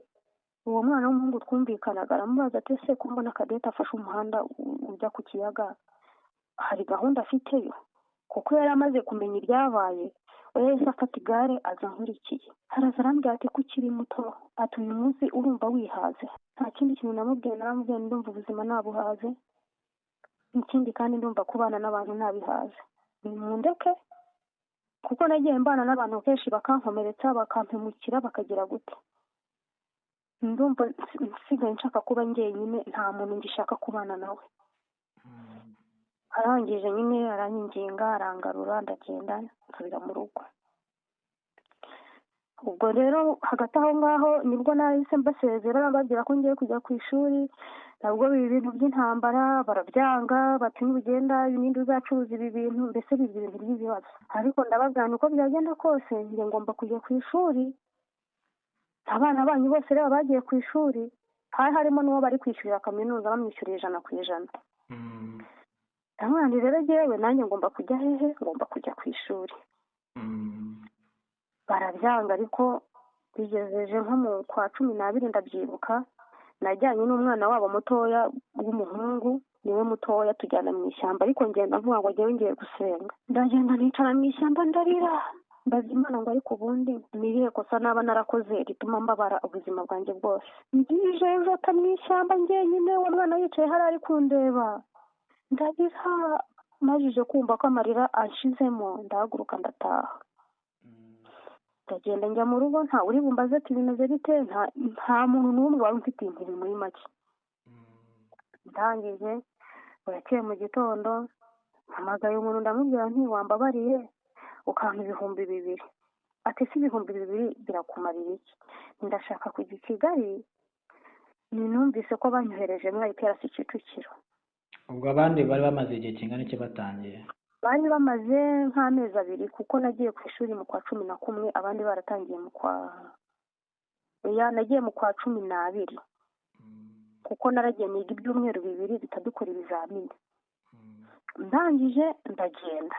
uwo mwana w'umuhungu twumvikanaga, aramubaza ati ese ko mbona Cadette afashe umuhanda ujya ku kiyaga, hari gahunda afiteyo? Kuko yari amaze kumenya ibyabaye, we yahise afata igare aza ankurikiye. Araza arambwira ati ko ukiri muto, ati uyu munsi urumva wihaze? Nta kindi kintu namubwiye, naramubwiye ndumva ubuzima nabuhaze, ikindi kandi ndumva kubana n'abantu nabihaze, nimundeke, kuko nagiye mbana n'abantu kenshi bakankomeretsa, bakampemukira, bakagira gute. Ndumva nsigaye nshaka kuba njyenyine, nta muntu ngishaka kubana nawe. Arangije nyine aranyinginga, arangarura, ndagenda nsubira mu rugo. Ubwo rero hagati aho ngaho nibwo nahise mbasezera, mbabwira ko ngiye kujya ku ishuri. Nabwo ibi bintu by'intambara barabyanga, bati nugenda ninde uzacuruza ibi bintu, mbese biba ibintu by'ibibazo. Ariko ndababwira uko byagenda kose njye ngomba kujya ku ishuri. Abana banyu bose rero bagiye ku ishuri, hari harimo n'uwo bari kwishyurira kaminuza bamwishyuriye 100%. Ndamubwira rero jyewe nanjye ngomba kujya hehe? Ngomba kujya ku ishuri. Barabyanga, ariko bigejeje nko mu kwa 12 ndabyibuka, najyanye n'umwana wabo mutoya w'umuhungu, niwe mutoya, tujyana mu ishyamba. Ariko ngenda mvuga ngo njyewe ngiye gusenga. Ndagenda nicara mu ishyamba ndarira, mbaza Imana ngo ariko ubundi ni irihe kosa naba narakoze rituma mbabara ubuzima bwanjye bwose? Ndijejota mu ishyamba njyenyine, uwo mwana yicaye hariya ari kundeba, ndarira. Majije kumva ko amarira anshizemo, ndahaguruka ndataha. Ndagenda njya mu rugo, nta uri bumbaze ati bimeze bite, nta muntu n'umwe wari umfitiye impuhwe muri make. Ndangije burakeye mu gitondo, mpamagaye umuntu ndamubwira nti wambabariye ukampa 2000. Ati si 2000 birakumarira iki? Ndashaka kujya i Kigali, ninumvise ko banyohereje muri IPRC Kicukiro. Ubwo abandi bari bamaze igihe kingana iki batangiye? Bari bamaze nk'amezi 2 kuko nagiye ku ishuri mu kwa 11, abandi baratangiye mu kwa nagiye mu kwa 12 kuko naragiye niga ibyumweru 2 bitadukora ibizamini. Ndangije ndagenda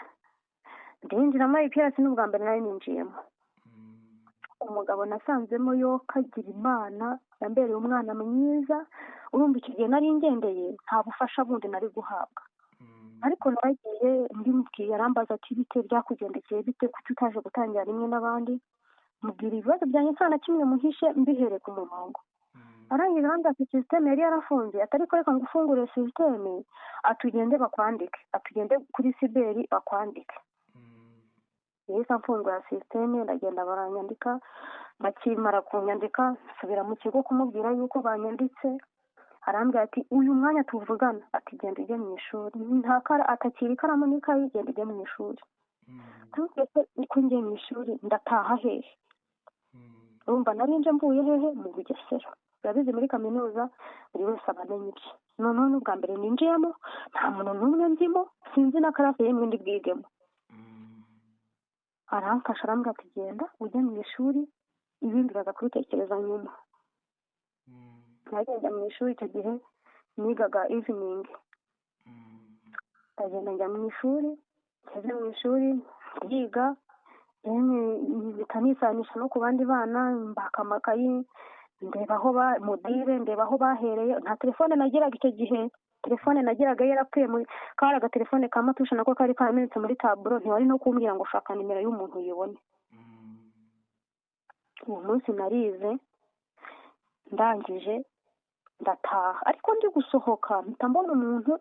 ndinjira muri IPRC, n'ubwa mbere nari ninjiyemo. Umugabo nasanzemo yo kagira Imana, yambereye umwana mwiza. Urumva icyo gihe nari ngendeye nta bufasha bundi nari guhabwa, ariko naragiye ndimubwiye, arambaza ati bite byakugendekeye bite, kuki utaje gutangira rimwe n'abandi? Mubwira ibibazo byanjye nta na kimwe muhishe, mbihere ku murongo. Arangije arambwira ati sisiteme yari yarafunze, atari ko reka ngo ufungure sisiteme, atugende bakwandike, atugende kuri siberi bakwandike. Yahise amfungura sisiteme, ndagenda baranyandika. Bakimara kunyandika nsubira mu kigo kumubwira yuko banyanditse. Arambwira ati uyu mwanya tuvugana, ati genda ujye mu ishuri, atakira ikaramu n'ikayi, genda ujye mu ishuri. Uko ngiye mu ishuri ndataha hehe? Urumva nari nje mvuye hehe? Mu Bugesera. Urabizi muri kaminuza buri wese aba amenya ibye. Noneho n'ubwa mbere ninjiyemo nta muntu n'umwe nzimo, sinzi na karase yemwe ndi bwigemo. Aramfasha arambwira ati genda ujye mu ishuri, ibindi uraza kubitekereza nyuma. Nagenda mu ishuri, icyo gihe nigaga evening. Ndagenda njya mu ishuri, ngeze mu ishuri ndiga, nisanisha no ku bandi bana, mbaka amakayi, ndeba aho mudire, ndeba aho bahereye. Nta telefone nagiraga icyo gihe, telefone nagiraga yarapfuye, kari agatelefone ka matusha nako kari karamenetse muri taburo, ntiwari no kumbwira ngo shaka nimero y'umuntu uyibone. Uwo munsi narize ndangije ndataha, ariko ndi gusohoka mpita mbona umuntu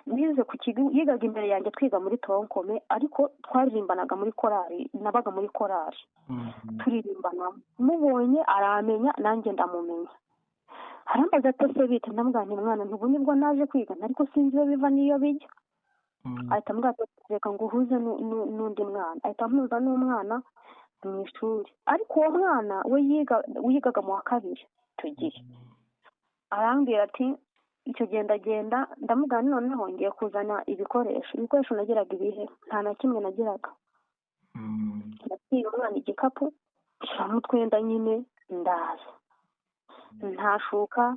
wize ku kigo, yigaga imbere yanjye, twiga muri tonkome, ariko twaririmbanaga muri korari, nabaga muri korari turirimbana. Mubonye aramenya nanjye ndamumenya. Arambaza ati ese bite? Ndamubwira nti mwana ntubu nibwo naje kwiga, ariko sinzi iyo biva n'iyo bijya. Ahita ambwira ati reka ngo uhuze n'undi mwana. Ahita ampuza n'umwana mu ishuri, ariko uwo mwana we yigaga mu wa 2 icyo gihe. Arambwira ati icyo gihe ndagenda ndamubwira noneho ngiye kuzana ibikoresho. Ibikoresho nagiraga ibihe? Nta na kimwe nagiraga. Nabwiye umwana igikapu nshyiramo utwenda nyine, ndaza. Nta shuka,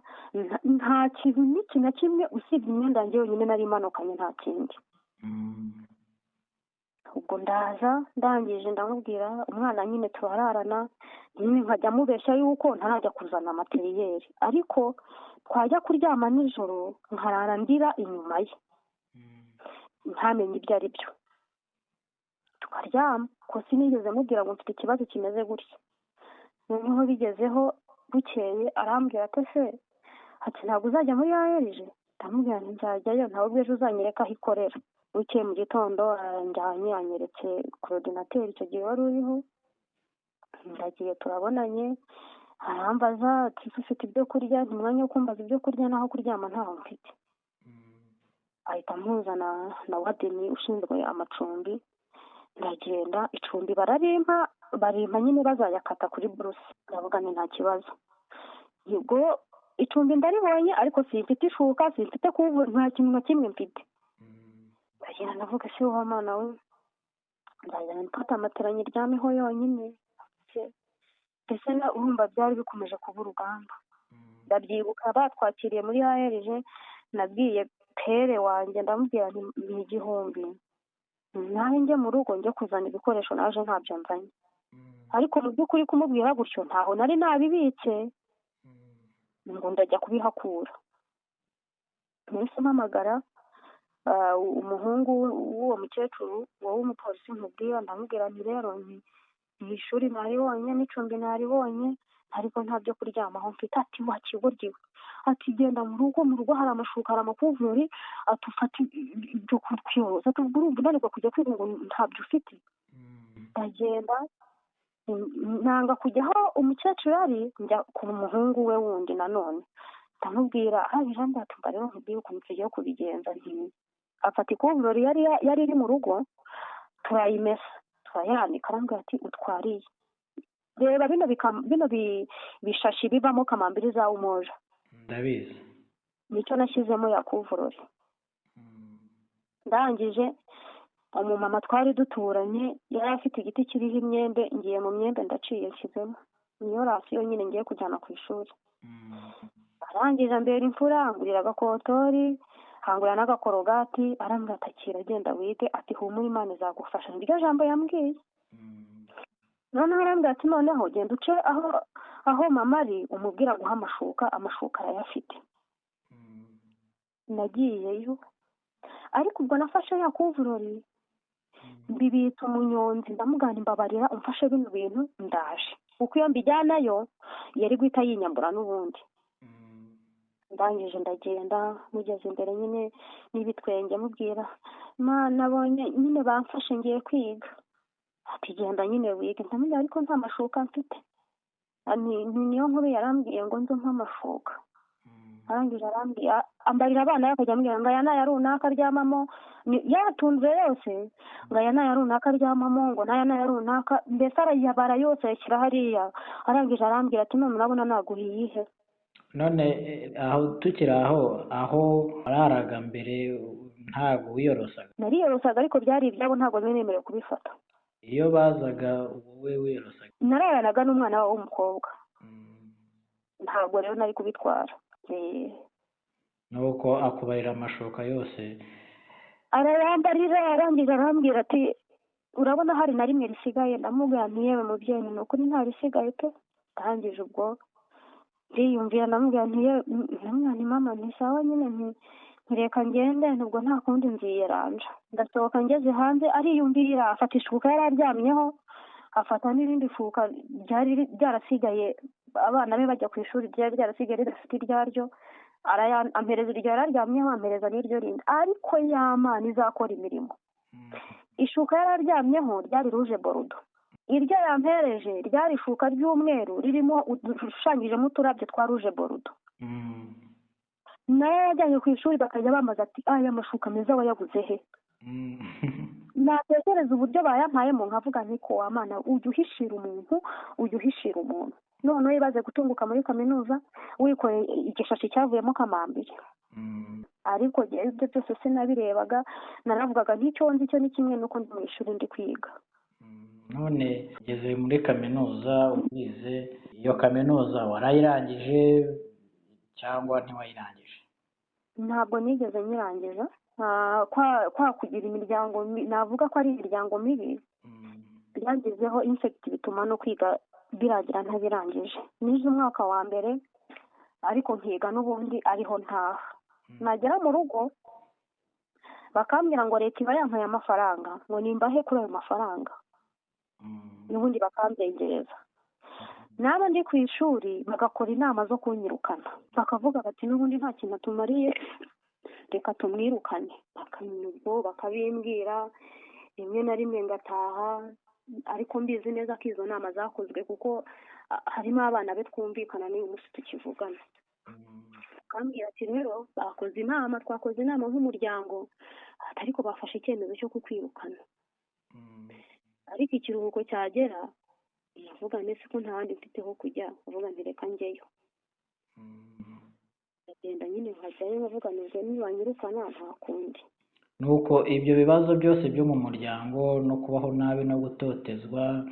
nta kintu n'iki na kimwe usibye imyenda yanjye yonyine nari imanukanye, nta kindi. Ubwo ndaza ndangije ndamubwira umwana nyine turararana, nyine nkajya mubeshya yuko ntarajya kuzana materiyeri, ariko twajya kuryama nijoro nkarara ndira inyuma ye, ntamenye ibyo ari byo. Tukaryama, ko sinigeze mubwira ngo mfite ikibazo kimeze gutya. Noneho bigezeho bukeye arambwira ati ese, ati ntabwo uzajya muri ARG? Ndamubwira nti nzajyayo, ntawe ubwo ejo uzanyereka aho ikorera. Bukeye mu gitondo aranjyanye, anyeretse coordinateur icyo gihe wari uriho. Ndagiye turabonanye, arambaza ati ufite ibyo kurya? Nti umwanya wo kumbaza ibyo kurya n'aho kuryama ntaho mfite. Ahita ampuzana na wadeni ushinzwe amacumbi, ndagenda icumbi bararimpa, barimpa nyine bazayakata kuri buruse. Ndavuga nti nta kibazo. Ubwo icumbi ndaribonye, ariko simfite ishuka, simfite kubu, nta kintu na kimwe mfite. Ndagenda ndavuga se wa mwana we, ndagenda mfata matera nyiryamiho yonyine. Mbese urumva byari bikomeje kuba urugamba. Ndabyibuka batwakiriye muri ARG, nabwiye pere wanjye ndamubwira nti ni 1000 nawe njye mu rugo njye kuzana ibikoresho, naje ntabyo nzanye. Ariko mu by'ukuri kumubwira gutyo ntaho nari nabibitse, ngo ndajya kubihakura. Nahise mpamagara umuhungu w'uwo mukecuru wowe umupolisi nkubwira, ndamubwira nti rero ni ishuri naribonye n'icumbi naribonye, ariko nta byo kuryamaho mfite. Ati wa kigoryi, ati genda mu rugo, mu rugo hari amashuka, hari amakuvurori, ati ufate ibyo kwiyorosa, ati ubwo urumva unanirwa kujya kwiga ngo ntabyo ufite. Ndagenda nanga kujya aho umukecuru ari, njya ku muhungu we wundi nanone ndamubwira, arangije ati rero nkubwire ukuntu tugiye kubigenza. Nti afata ikuvurori yari iri mu rugo, turayimesa turayanika. Arambwira ati utwariye, reba bino bishashi bivamo kamambiri za umoja, ndabizi, nicyo nashyizemo ya kuvurori. Ndangije Umumama twari duturanye yari afite igiti kiriho imyembe, ngiye mu myembe ndaciye nshyizemo, niyo rasiyo nyine ngiye kujyana ku ishuri. Arangije ambera imfura, angurira agakotori, hangurira n'agakorogati, arambwira ati akira agenda wige, ati humura Imana izagufasha, niryo jambo yambwiye. Noneho arambwira ati noneho genda uce aho mama ari umubwira aguha amashuka, amashuka arayafite. Nagiyeyo ariko ubwo nafashe ya kuvurori mbibitsa umunyonzi, ndamugana imbabarira umfashe bino bintu ndaje, kuko iyo mbijyanayo yari guhita yinyambura n'ubundi. Ndangije ndagenda mugeze imbere nyine n'ibitwenge mubwira Mana nabonye nyine bamfashe ngiye kwiga, ati genda nyine wige. Ndamubwira ariko nta mashuka mfite, niyo nkuru yarambwiye ngo nze nk'amashuka. Arangije arambwira ambarira abana akajya ambwira ngo aya ni aya runaka aryamamo, yatunze yose, ngo aya ni aya runaka aryamamo, ngo n'aya ni aya runaka, mbese arayabara yose ayashyira hariya. Arangije arambwira ati none urabona naguha iyihe? None aho tukiri aho wararaga mbere ntabwo wiyorosaga? Nariyorosaga ariko byari ibyabo, ntabwo nari nemerewe kubifata. Iyo bazaga wowe wiyorosaga? Nararanaga n'umwana wabo w'umukobwa, ntabwo rero nari kubitwara. Nuko akubarira amashuka yose arayambarira. Arangije arambwira ati urabona hari na rimwe risigaye? Ndamubwira nti yewe mubyeyi ni ukuri nta risigaye pe. Arangije ubwo ndiyumvira ndamubwira nti yewe, ndamubwira nti mama ni sawa nyine, ntireka ngende nubwo nta kundi nziyeranja. Ndasohoka ngeze hanze ariyumvira, afata ishuka yari aryamyeho, afata n'irindi shuka ryari ryarasigaye abana be bajya ku ishuri ryari ryarasigaye ridafite iryaryo, ampereza iryo yari aryamyeho, ampereza n'iryo rindi. Ariko ya Mana izakora imirimo. Ishuka yari aryamyeho ryari ruje borudo, iryo yampereje ryari ishuka ry'umweru ririmo dushushanyijemo uturabyo twa ruje borudo. Nayo yajyanye ku ishuri bakajya bambaza ati aya mashuka meza wayaguze he? Natekereza uburyo bayampayemo nkavuga nti ko wa Mana ujya uhishira umuntu, ujya uhishira umuntu. Noneho ibaze gutunguka muri kaminuza wikoreye igishashi cyavuyemo kamambiri. Ariko ibyo byose sinabirebaga, naravugaga nk'icyo nzi cyo ni kimwe nuko ndi mu ishuri ndi kwiga. None ugeze muri kaminuza wize, iyo kaminuza warayirangije cyangwa ntiwayirangije? Ntabwo nigeze nyirangiza. Kwa kugira imiryango, navuga ko ari imiryango mibi, byagezeho infect bituma no kwiga biragira ntabirangije. Nize umwaka wa mbere ariko nkiga n'ubundi ariho ntaha. Nagera mu rugo bakambwira ngo leta iba yampaye amafaranga, ngo nimbahe kuri ayo mafaranga, n'ubundi bakambengereza. Naba ndi ku ishuri bagakora inama zo kunyirukana, bakavuga bati n'ubundi nta kintu atumariye reka tumwirukane. Ubwo bakabimbwira rimwe na rimwe ngataha, ariko mbizi neza ko izo nama zakozwe kuko harimo abana be twumvikana n'uyu munsi tukivugana. Bakambwira ati rero bakoze inama, twakoze inama nk'umuryango, ariko bafashe icyemezo cyo kukwirukana. Ariko ikiruhuko cyagera ndavuga ndetse ko nta handi mfite ho kujya, ndavuga nti reka njyeyo. Ndagenda nyine nkajyayo nkavuga nti nibanyirukana nta kundi. Nuko ibyo bibazo byose byo mu muryango no kubaho nabi no gutotezwa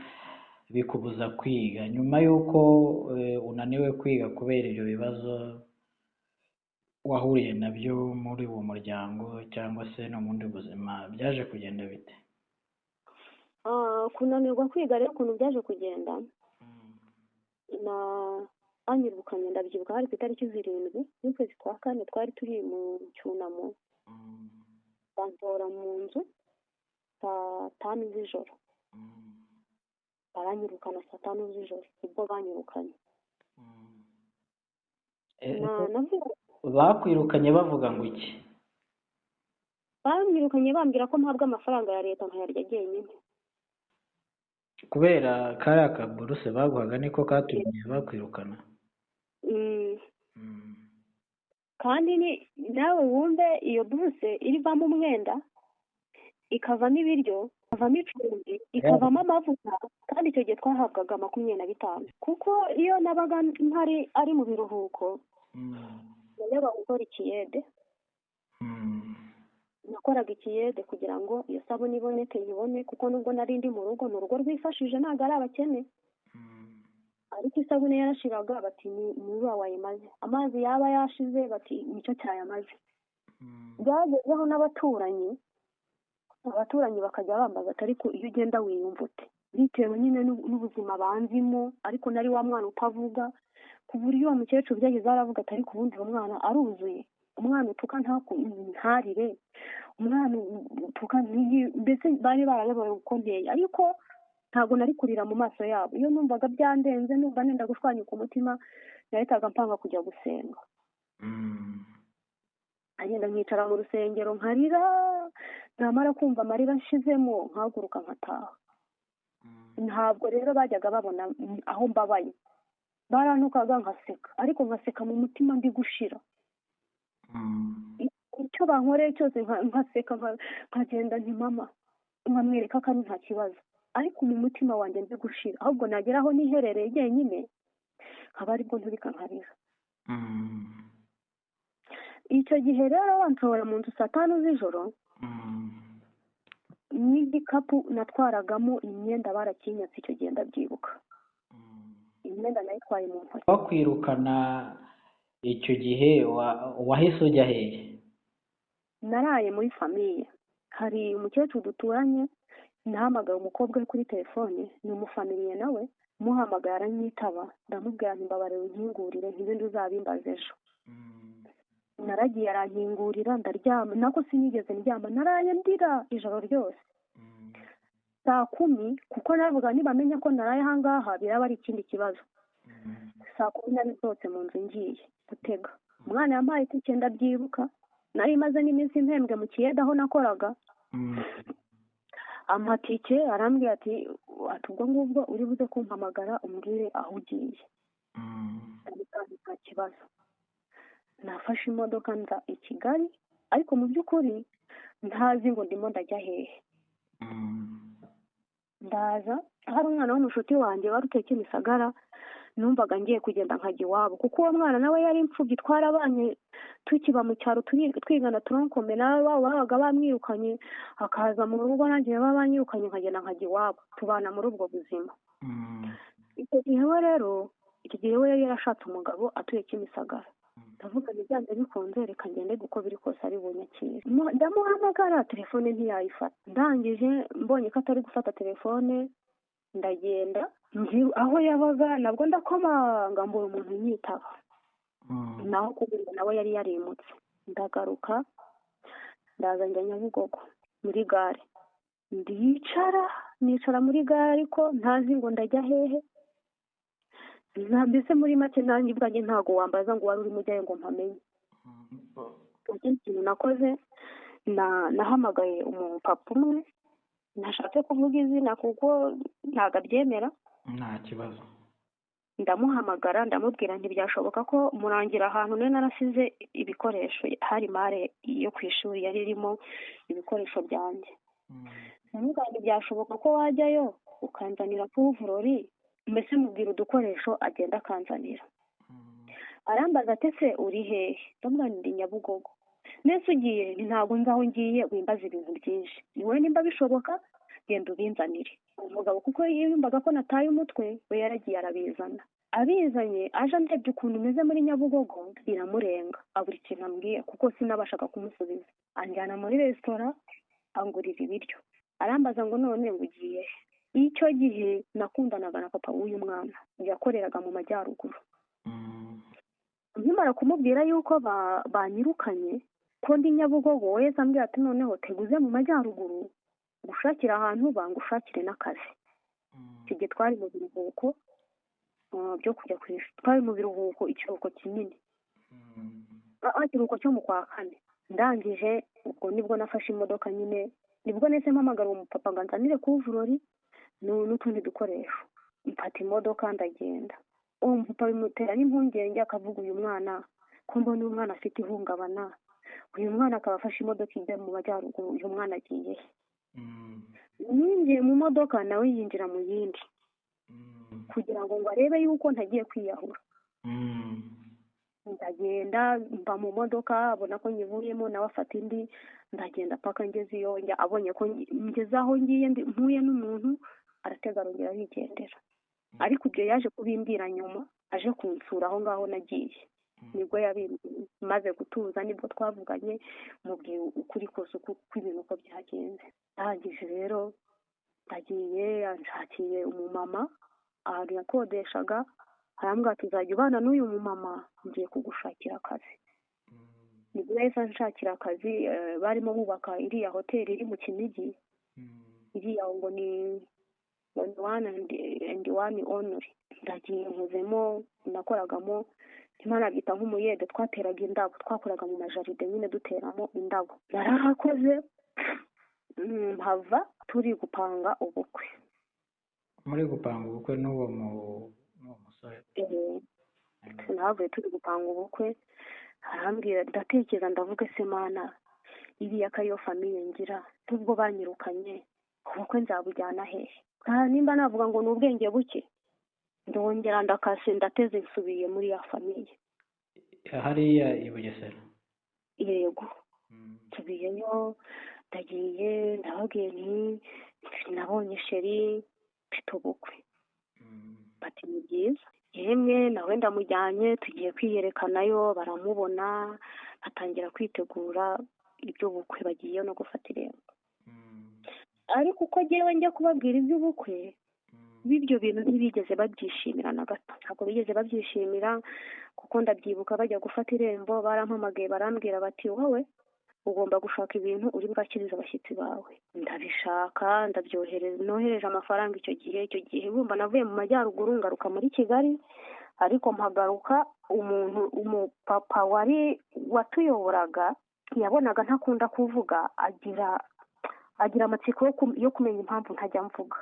bikubuza kwiga. Nyuma y'uko unaniwe kwiga kubera ibyo bibazo wahuriye nabyo muri uwo muryango cyangwa se no mu bundi buzima, byaje kugenda bite? Kunanirwa kwiga rero ukuntu byaje kugenda, banyirukanye ndabyibuka hari ku itariki 7 z'ukwezi kwa 4, twari turi mu cyunamo, bantora mu nzu saa 5 z'ijoro, baranyirukana saa 5 z'ijoro ubwo banyirukanye. Bakwirukanye bavuga ngo iki? Banyirukanye bambwira ko mpabwa amafaranga ya leta nkayarya jyenyine. Kubera kariya kaburuse baguhaga niko katumye bakwirukana? Kandi ni nawe wumve iyo buruse irivamo umwenda, ikavamo ibiryo, ikavamo icumbi, ikavamo amavuta, kandi icyo gihe twahabwaga 25. Kuko iyo nabaga ntari ari mu biruhuko najyaga gukora ikiyede. Nakoraga ikiyede kugira ngo iyo sabune iboneke nyibone, kuko nubwo nari ndi mu rugo, ni urugo rwifashije, ntabwo ari abakene. Ariko isabune yarashiraga bati ni wayimaze, amazi yaba yashize bati nicyo cyayamaze. Byagezeho n'abaturanyi, abaturanyi bakajya bambaza ati ariko iyo ugenda wiyumva ute, bitewe nyine n'ubuzima banzimo. Ariko nari wa mwana utavuga, ku buryo uwo mukecuru byageze aravuga ati ariko ubundi uwo mwana aruzuye, umwana utuka ntarire, umwana utuka mbese bari barayobewe uko nteye. Ariko ntabwo nari kurira mu maso yabo, iyo numvaga byandenze, numva nenda gushwanyuka umutima, nahitaga mpanga kujya gusenga. Agenda nkicara mu rusengero nkarira, namara kumva amarira nshizemo nkahaguruka nkataha. Ntabwo rero bajyaga babona aho mbabaye, barantukaga nkaseka, ariko nkaseka mu mutima ndi gushira. Icyo bankoreye cyose nkaseka, nkagenda nti mama, nkamwereka ko ari nta kibazo, ariko mu mutima wanjye ndi gushira. Ahubwo nagera aho niherereye jyenyine nkaba aribwo nturika nkarira. Icyo gihe rero bansohora mu nzu saa 5 z'ijoro, n'igikapu natwaragamo imyenda barakinyatse icyo gihe ndabyibuka. Imyenda nayitwaye mu ntoki. Bakwirukana icyo gihe wahise ujya hehe? Naraye muri famiye, hari umukecuru duturanye, nahamagaye umukobwa we kuri telefone, ni umufamiliye nawe, muhamagaye aranyitaba, ndamubwira nti mbabarira unkingurire, ntibindi uzabimbaza ejo. Naragiye arankingurira ndaryama, nako sinigeze ndyama, naraye ndira ijoro ryose. Saa 10, kuko navuga nibamenya ko naraye ahangaha biraba ari ikindi kibazo. Saa 10 nari nsohotse mu nzu ngiye gutega. Umwana yampaye itike ndabyibuka, nari maze n'iminsi mpembwe mu kiyede aho nakoraga. Ampa tike arambwira ati ubwo ngubwo uri buze kumpamagara umbwire aho ugiye. Nta kibazo. Nafashe imodoka nza i Kigali, ariko mu by'ukuri ntazi ngo ndimo ndajya hehe. Ndaza hari umwana w'umushuti wanjye wari utuye Kimisagara, numvaga ngiye kugenda nkajya iwabo, kuko uwo mwana nawe yari imfubyi, twarabanye tukiba mu cyaro twigana turankome, nawe babaga bamwirukanye akaza mu rugo, nanjye baba banyirukanye nkagenda nkajya iwabo, tubana muri ubwo buzima. Icyo gihe we rero, icyo gihe we yari yarashatse umugabo atuye Kimisagara. Ndavuga nti byanze bikunze reka ngende uko biri kose ari bunyakire. Ndamuhamagara telefone ntiyayifata, ndangije mbonye ko atari gufata telefone ndagenda aho yabaga, nabwo ndakomanga mbura umuntu unyitaba, naho kubera nawe yari yarimutse. Ndagaruka ndaza njya Nyabugogo muri gare, ndicara nicara muri gare ariko ntazi ngo ndajya hehe. Mbese muri make nanjye ubwanjye ntago wambaza ngo wari urimo ujyayo ngo mpamenye. Ikindi kintu nakoze, nahamagaye umupapa umwe, nashatse kuvuga izina kuko ntabwo abyemera. Nta kibazo. Ndamuhamagara ndamubwira ntibyashoboka ko murangira ahantu nari narasize ibikoresho, hari mare yo ku ishuri yari irimo ibikoresho byanjye. Ndamubwira ntibyashoboka ko wajyayo ukanzanira kuvurori, mbese mubwira udukoresho agenda akanzanira. Arambaza ati ese uri hehe? Ndamubwira ndi Nyabugogo. Nese ugiye? Ntabwo nzi aho ngiye, wimbaza ibintu byinshi, ni wowe nimba bishoboka genda ubinzanire. Umugabo kuko yiyumvaga ko nataye umutwe, we yaragiye arabizana. Abizanye aje andebye ukuntu umeze muri Nyabugogo biramurenga, abura ikintu ambwira kuko sinabashaga kumusubiza. Anjyana muri resitora angurira ibiryo, arambaza ngo none ugiye he? Icyo gihe nakundanaga na papa w'uyu mwana, yakoreraga mu majyaruguru. Nkimara kumubwira yuko banyirukanye ko ndi Nyabugogo, we ambwira ati noneho teguze mu majyaruguru gushakira ahantu bangushakire n'akazi. Icyo gihe twari mu biruhuko byo kujya ku ishuri, twari mu biruhuko, ikiruhuko kinini, ikiruhuko cyo mu kwa 4. Ndangije ubwo nibwo nafashe imodoka nyine, nibwo nese mpamagara uwo mupapa ngo anzanire kuvurori n'utundi dukoresho. Mfata imodoka ndagenda. Uwo mupapa bimutera n'impungenge, akavuga uyu mwana ko mbona uyu mwana afite ihungabana, uyu mwana akaba afashe imodoka ijya mu majyaruguru, uyu mwana agiye he? Ninjiye mu modoka nawe yinjira mu yindi kugira ngo arebe yuko ntagiye kwiyahura. Ndagenda mva mu modoka, abona ko nyivuyemo, nawe afata indi, ndagenda paka ngeze iyo njya. Abonye ko ngeze aho ngiye mpuye n'umuntu, aratega arongera arigendera. Ariko ibyo yaje kubimbwira nyuma, aje kunsura aho ngaho nagiye, nibwo yabimbwiye. Maze gutuza nibwo twavuganye, mubwiye ukuri kose uko ibintu uko byagenze. Ndangije rero ndagiye, anshakiye umumama ahantu yakodeshaga, arambwira ati uzajya ubana n'uyu mumama, ngiye kugushakira akazi. Nibwo yahise anshakira akazi. Barimo bubaka iriya hoteli iri mu Kinigi, iriya ngo ni One and One Only. Ndagiye nkozemo, nakoragamo nyuma nabyita nk'umuyede, twateraga indabo, twakoraga mu majaride nyine duteramo indabo. Narahakoze mpava turi gupanga ubukwe. Muri gupanga ubukwe n'uwo musore? Nahavuye turi gupanga ubukwe. Arambwira, ndatekereza ndavuga ese Mana, iriya ko ariyo famille ngira, nubwo banyirukanye ubukwe nzabujyana hehe? Nimba navuga ngo ni ubwenge buke, ndongera ndakase, ndateze, nsubiye muri ya famille. Hariya i Bugesera? Yego, nsubiyeyo, ndagiye ndababwiye nti nabonye chéri, mfite ubukwe. Bati ni byiza, yemwe nawe ndamujyanye, tugiye kwiyerekanayo. Baramubona, batangira kwitegura iby'ubukwe, bagiye no gufata irembo. Ariko uko ngewe njya kubabwira iby'ubukwe b'ibyo bintu, ntibigeze babyishimira na gato, ntabwo bigeze babyishimira. Kuko ndabyibuka bajya gufata irembo, barampamagaye barambwira bati wowe ugomba gushaka ibintu uri bwakirize abashyitsi bawe. Ndabishaka, ndabyohereza, nohereje amafaranga icyo gihe. Icyo gihe bumva navuye mu majyaruguru ngaruka muri Kigali, ariko mpagaruka umuntu umupapa wari watuyoboraga yabonaga ntakunda kuvuga, agira amatsiko yo kumenya impamvu ntajya mvuga.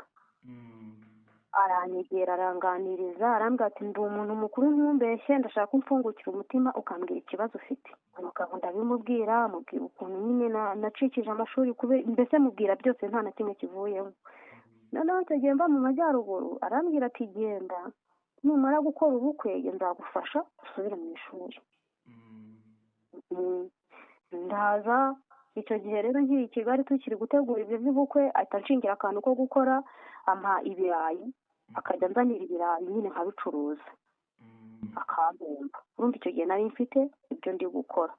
Aranyegera, aranganiriza, arambwira ati ndi umuntu mukuru, ntumbeshye, ndashaka ko umfungukira umutima ukambwira ikibazo ufite. Umugabo ndabimubwira, mubwira ukuntu nyine nacikije amashuri, mbese mubwira byose nta na kimwe kivuyemo. Noneho icyo gihe mva mu majyaruguru, arambwira ati genda, numara gukora ubukwe nzagufasha usubire mu ishuri. Ndaza icyo gihe rero nkiri i Kigali, tukiri gutegura ibyo by'ubukwe, ahita anshingira akantu ko gukora, ampa ibirayi, akajya anzanira ibirayi nyine nkabicuruza akampemba. Urumva icyo gihe nari mfite ibyo ndi gukora.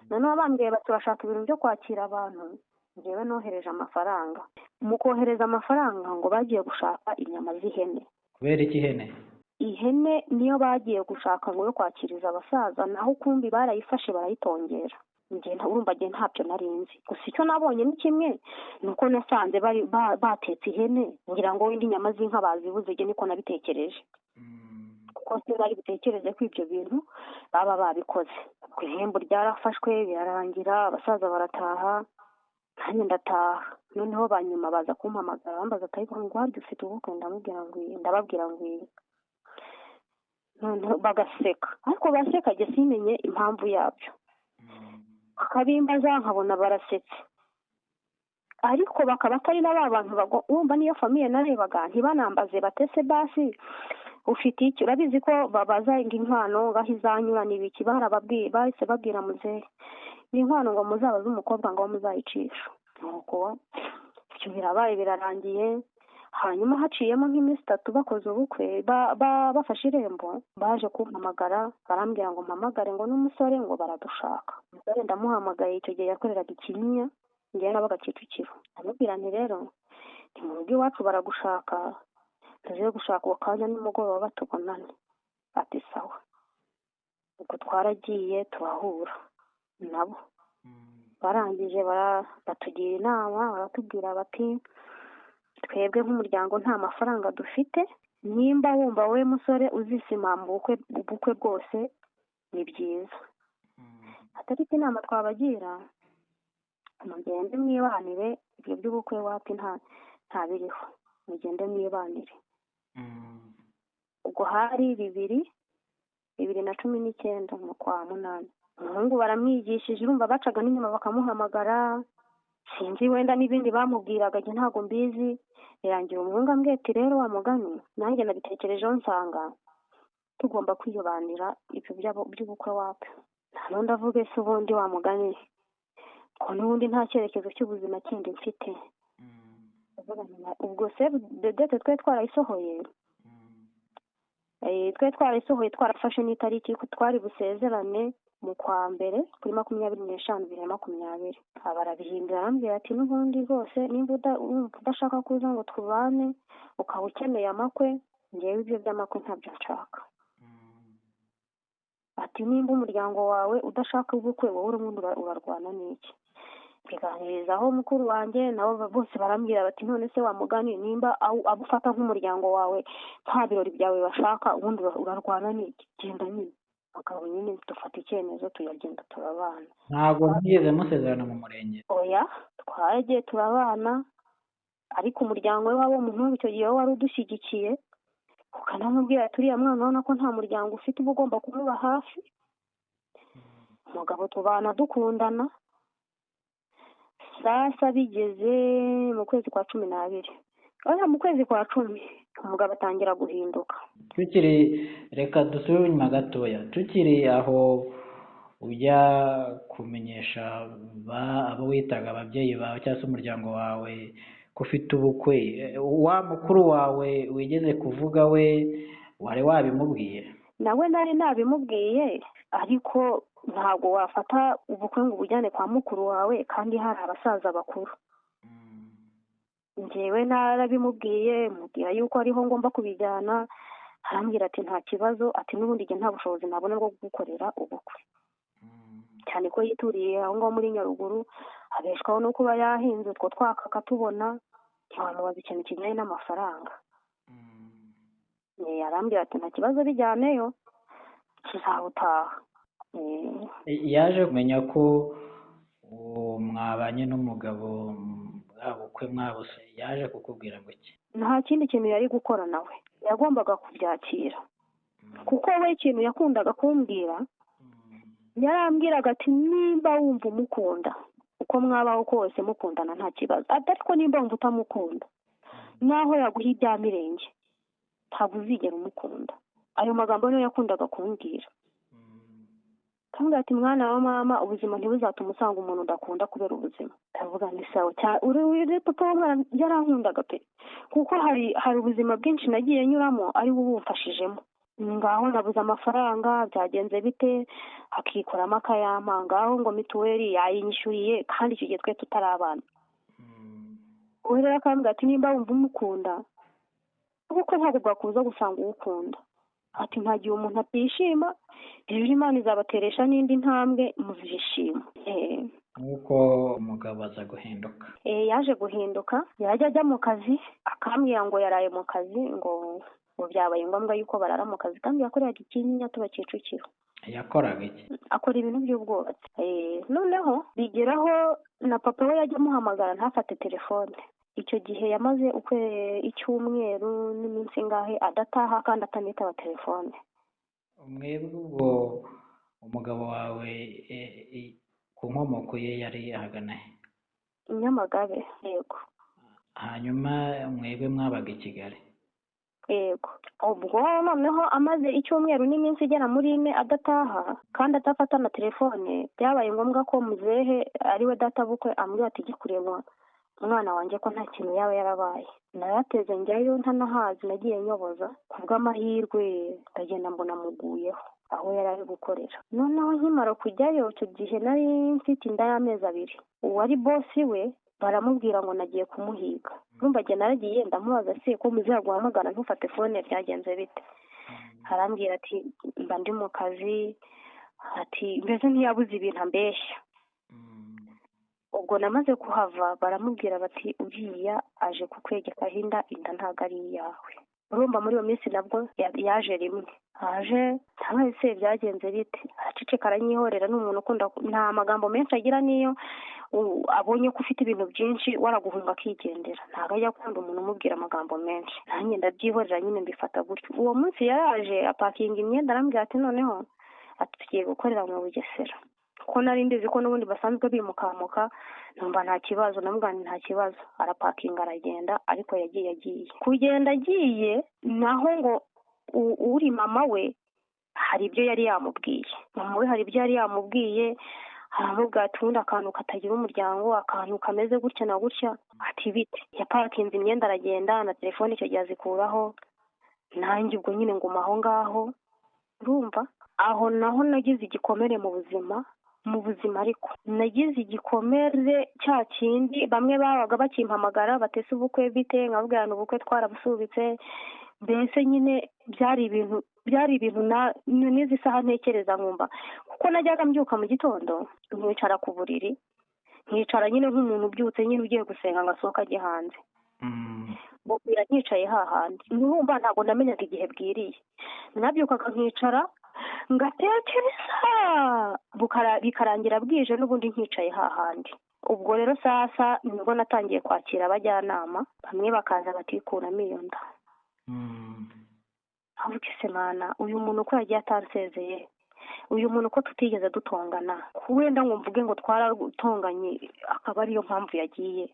Noneho bambwiye bati turashaka ibintu byo kwakira abantu. Njyewe nohereje amafaranga. Mu kohereza amafaranga ngo bagiye gushaka inyama z'ihene. Kubera iki ihene? Ihene niyo bagiye gushaka ngo yo kwakiriza abasaza, naho kumbi barayifashe barayitongera. Njye urumva njye ntabyo nari nzi, gusa icyo nabonye ni kimwe, ni uko nasanze bari batetse ihene, ngira ngo wenda inyama z'inka bazibuze. Njye niko nabitekereje, kuko sinari butekereze ko ibyo bintu baba babikoze. Ku ihembo ryarafashwe, birarangira, abasaza barataha, nanjye ndataha. Noneho banyuma baza kumpamagara, bambaza ati ariko ngo harya ufite ubukwe? Ndamubwira ngo iyi, ndababwira ngo iyi. Noneho bagaseka, ariko baseka njye simenye impamvu yabyo, bakabimbaza nkabona barasetse, ariko bakaba atari na ba bantu wumva niyo famille narebaga, ntibanambaze batese basi ufite iki? Urabizi ko babaza ngo inkwano ngaho izanyura n'ibiki. Barababwiye, bahise babwira muzehe ni inkwano ngo muzabaze umukobwa ngo muzayicisha. Nuko ibyo birabaye, birarangiye. Hanyuma haciyemo nk'iminsi 3 bakoze ubukwe, bafashe irembo, baje kumpamagara, barambwira ngo mpamagare ngo n'umusore ngo baradushaka. Umusore ndamuhamagaye, icyo gihe yakoreraga i Kinyinya, njyewe nabaga Kicukiro. Ndamubwira nti rero ni mu rugo iwacu baragushaka, tuze gushaka uwo kanya nimugoroba batubonane. Ati sawa. Ubwo twaragiye turahura nabo, barangije batugira inama, baratubwira bati twebwe nk'umuryango nta mafaranga dufite, nimba wumva wowe musore uzisima mu bukwe bwose ni byiza, atari inama twabagira, mugende mwibanire, ibyo by'ubukwe wapi nta biriho, mugende mwibanire. Ubwo hari 2019 mu kwa 8, umuhungu baramwigishije, urumva bacaga n'inyuma bakamuhamagara, sinzi wenda n'ibindi bamubwiraga njye ntabwo mbizi. Birangira umuhungu ambwiye ati rero wa mugani nanjye nabitekerejeho nsanga Tugomba kwiyobanira ibyo by'ubukwe wapi. Nta n'undi avuga ese ubundi wa mugani ko n'ubundi nta cyerekezo cy'ubuzima kindi mfite. Ubwo se dedete twari twarayisohoye, twari twarayisohoye, twarafashe n'itariki ko twari busezerane mu kwa mbere kuri 25 2020. Barabihindura, arambwira ati n'ubundi rwose nimba udashaka kuza ngo tubane, ukaba ukeneye amakwe, ngewe ibyo by'amakwe ntabyo nshaka. Ati nimba umuryango wawe udashaka ubukwe, wowe ubundi urarwana n'iki? Mbiganirizaho mukuru wanjye, nabo bose barambwira bati none se wa mugani nimba abufata nk'umuryango wawe nta birori byawe bashaka, ubundi urarwana n'iki? Genda nyine. Bakaba nyine dufata icyemezo, tuyagenda turabana. Ntabwo mwigeze musezerana mu murenge? Oya, twaragiye turabana, ariko umuryango we wabo muhungu icyo gihe wari udushyigikiye, ukanamubwira ati uriya mwana urabona ko nta muryango ufite, uba ugomba kumuba hafi. Umugabo tubana dukundana. Sasa bigeze mu kwezi kwa 12, oya mu kwezi kwa 10, umugabo atangira guhinduka. Tukiri, reka dusubire inyuma gatoya, tukiri aho ujya kumenyesha abo witaga ababyeyi bawe cyangwa se umuryango wawe ko ufite ubukwe, wa mukuru wawe wigeze kuvuga we wari wabimubwiye? Nawe nari nabimubwiye, ariko ntabwo wafata ubukwe ngo ubujyane kwa mukuru wawe kandi hari abasaza bakuru. Njyewe narabimubwiye, mubwira yuko ariho ngomba kubijyana, arambwira ati nta kibazo, ati n'ubundi igihe nta bushobozi nabona bwo gukorera ubukwe, cyane ko yituriye aho ngaho muri Nyaruguru, abeshwaho no kuba yahinze utwo twaka akatubona, ntiwamubaza ikintu kijyanye n'amafaranga. Arambwira ati nta kibazo bijyaneyo tuzawutaha. Yaje kumenya ko mwabanye n'umugabo bwa bukwe mwabuse, yaje kukubwira ngo iki? Nta kindi kintu yari gukora, nawe yagombaga kubyakira, kuko we ikintu yakundaga kumbwira, yarambwiraga ati nimba wumva umukunda uko mwabaho kose mukundana nta kibazo, ariko nimba wumva utamukunda naho yaguha ibya mirenge ntabwo uzigera umukunda. Ayo magambo niyo yakundaga kumbwira. Kandi ati mwana wa mama, ubuzima ntibuzatuma usanga umuntu udakunda kubera ubuzima. Ndavuga nti sawa, uri papa w'umwana yarankundaga pe, kuko hari ubuzima bwinshi nagiye nyuramo ari we ubumfashijemo. Ngaho nabuze amafaranga byagenze bite, akikoramo akayampa, ngaho ngo mituweli yayinyishyuriye, kandi icyo gihe twe tutari abana. We rero akambwira ati nimba wumva umukunda, kuko ntabwo bwakubuza gusanga uwukunda. Ati nta gihe umuntu atishima, rero Imana izabateresha n'indi ntambwe muzishima. Nk'uko umugabo aza guhinduka. Yaje guhinduka, yajya ajya mu kazi akambwira ngo yaraye mu kazi, ngo byabaye ngombwa yuko barara mu kazi, kandi yakoreraga ikinyinya tuba Kicukiro. Yakoraga iki? Akora ibintu by'ubwubatsi. Noneho bigeraho na papa we yajya amuhamagara ntafate telefone. Icyo gihe yamaze icyumweru n'iminsi ingahe adataha kandi atanitaba telefone. Mwebwe ubwo umugabo wawe ku nkomoko ye yari ahagana he? Nyamagabe, yego. Hanyuma mwebwe mwabaga i Kigali? Yego. Ubwo noneho amaze icyumweru n'iminsi igera muri 4 adataha kandi adafata na telefone, byabaye ngombwa ko muzehe ariwe databukwe ambwira ati jya kureba umwana wanjye ko nta kintu yaba yarabaye. Narateze njyayo ntanahazi, nagiye nyoboza, kubw'amahirwe ndagenda mbona muguyeho aho yari ari gukorera. Noneho nkimara kujyayo, icyo gihe nari mfite inda y'amezi 2, uwari bosi we baramubwira ngo nagiye kumuhiga. Urumva njye naragiye ndamubaza se ko muzaguhamagara ntufate fone byagenze bite? Arambwira ati mba ndi mu kazi, ati mbese ntiyabuze ibintu ambeshya. Ubwo namaze kuhava baramubwira bati uriya aje kukwegekaho inda, inda ntabwo ari iyawe. Urumva muri iyo minsi nabwo yaje rimwe, aje ntawe byagenze bite, araceceka aranyihorera. Ni umuntu ukunda, nta magambo menshi agira, niyo abonye ko ufite ibintu byinshi waraguhunga akigendera, ntabwo ajya akunda umuntu umubwira amagambo menshi. Nanjye ndabyihorera nyine mbifata gutyo. Uwo munsi yaraje apakinga imyenda, arambwira ati noneho ati tugiye gukorera mu Bugesera, kuko nari mbizi ko n'ubundi basanzwe bimukamuka, numva nta kibazo, namubwira nta kibazo. Arapakinga aragenda, ariko yagiye agiye kugenda agiye naho ngo uri mama we Hari ibyo yari yamubwiye mama we, hari ibyo yari yamubwiye, aramubwira ati ubundi akantu katagira umuryango, akantu kameze gutya na gutya, ati bite. Yapakinze imyenda aragenda, na telefone icyo gihe azikuraho, nanjye ubwo nyine nguma aho ngaho. Urumva aho naho nagize igikomere mu buzima, mu buzima, ariko nagize igikomere cya kindi bamwe babaga bakimpamagara batese ubukwe bite, nkababwira ubukwe twarabusubitse. Mbese nyine byari ibintu n'izi saha ntekereza nkumva, kuko najyaga mbyuka mu gitondo nkicara ku buriri, nkicara nyine nk'umuntu ubyutse nyine ugiye gusenga ngasohoka ajye hanze, bubwira nkicaye hahandi. Nkumva ntabwo namenyaga igihe bwiriye, nabyukaga nkicara ngatekereza bikarangira bwije n'ubundi nkicaye hahandi. Ubwo rero sasa nibwo natangiye kwakira abajyanama, bamwe bakaza batikuramo iyo nda. Avuga ese mana, uyu muntu uko yagiye atansezeye, uyu muntu uko tutigeze dutongana, wenda ngo mvuge ngo twaratonganye akaba ariyo mpamvu yagiye,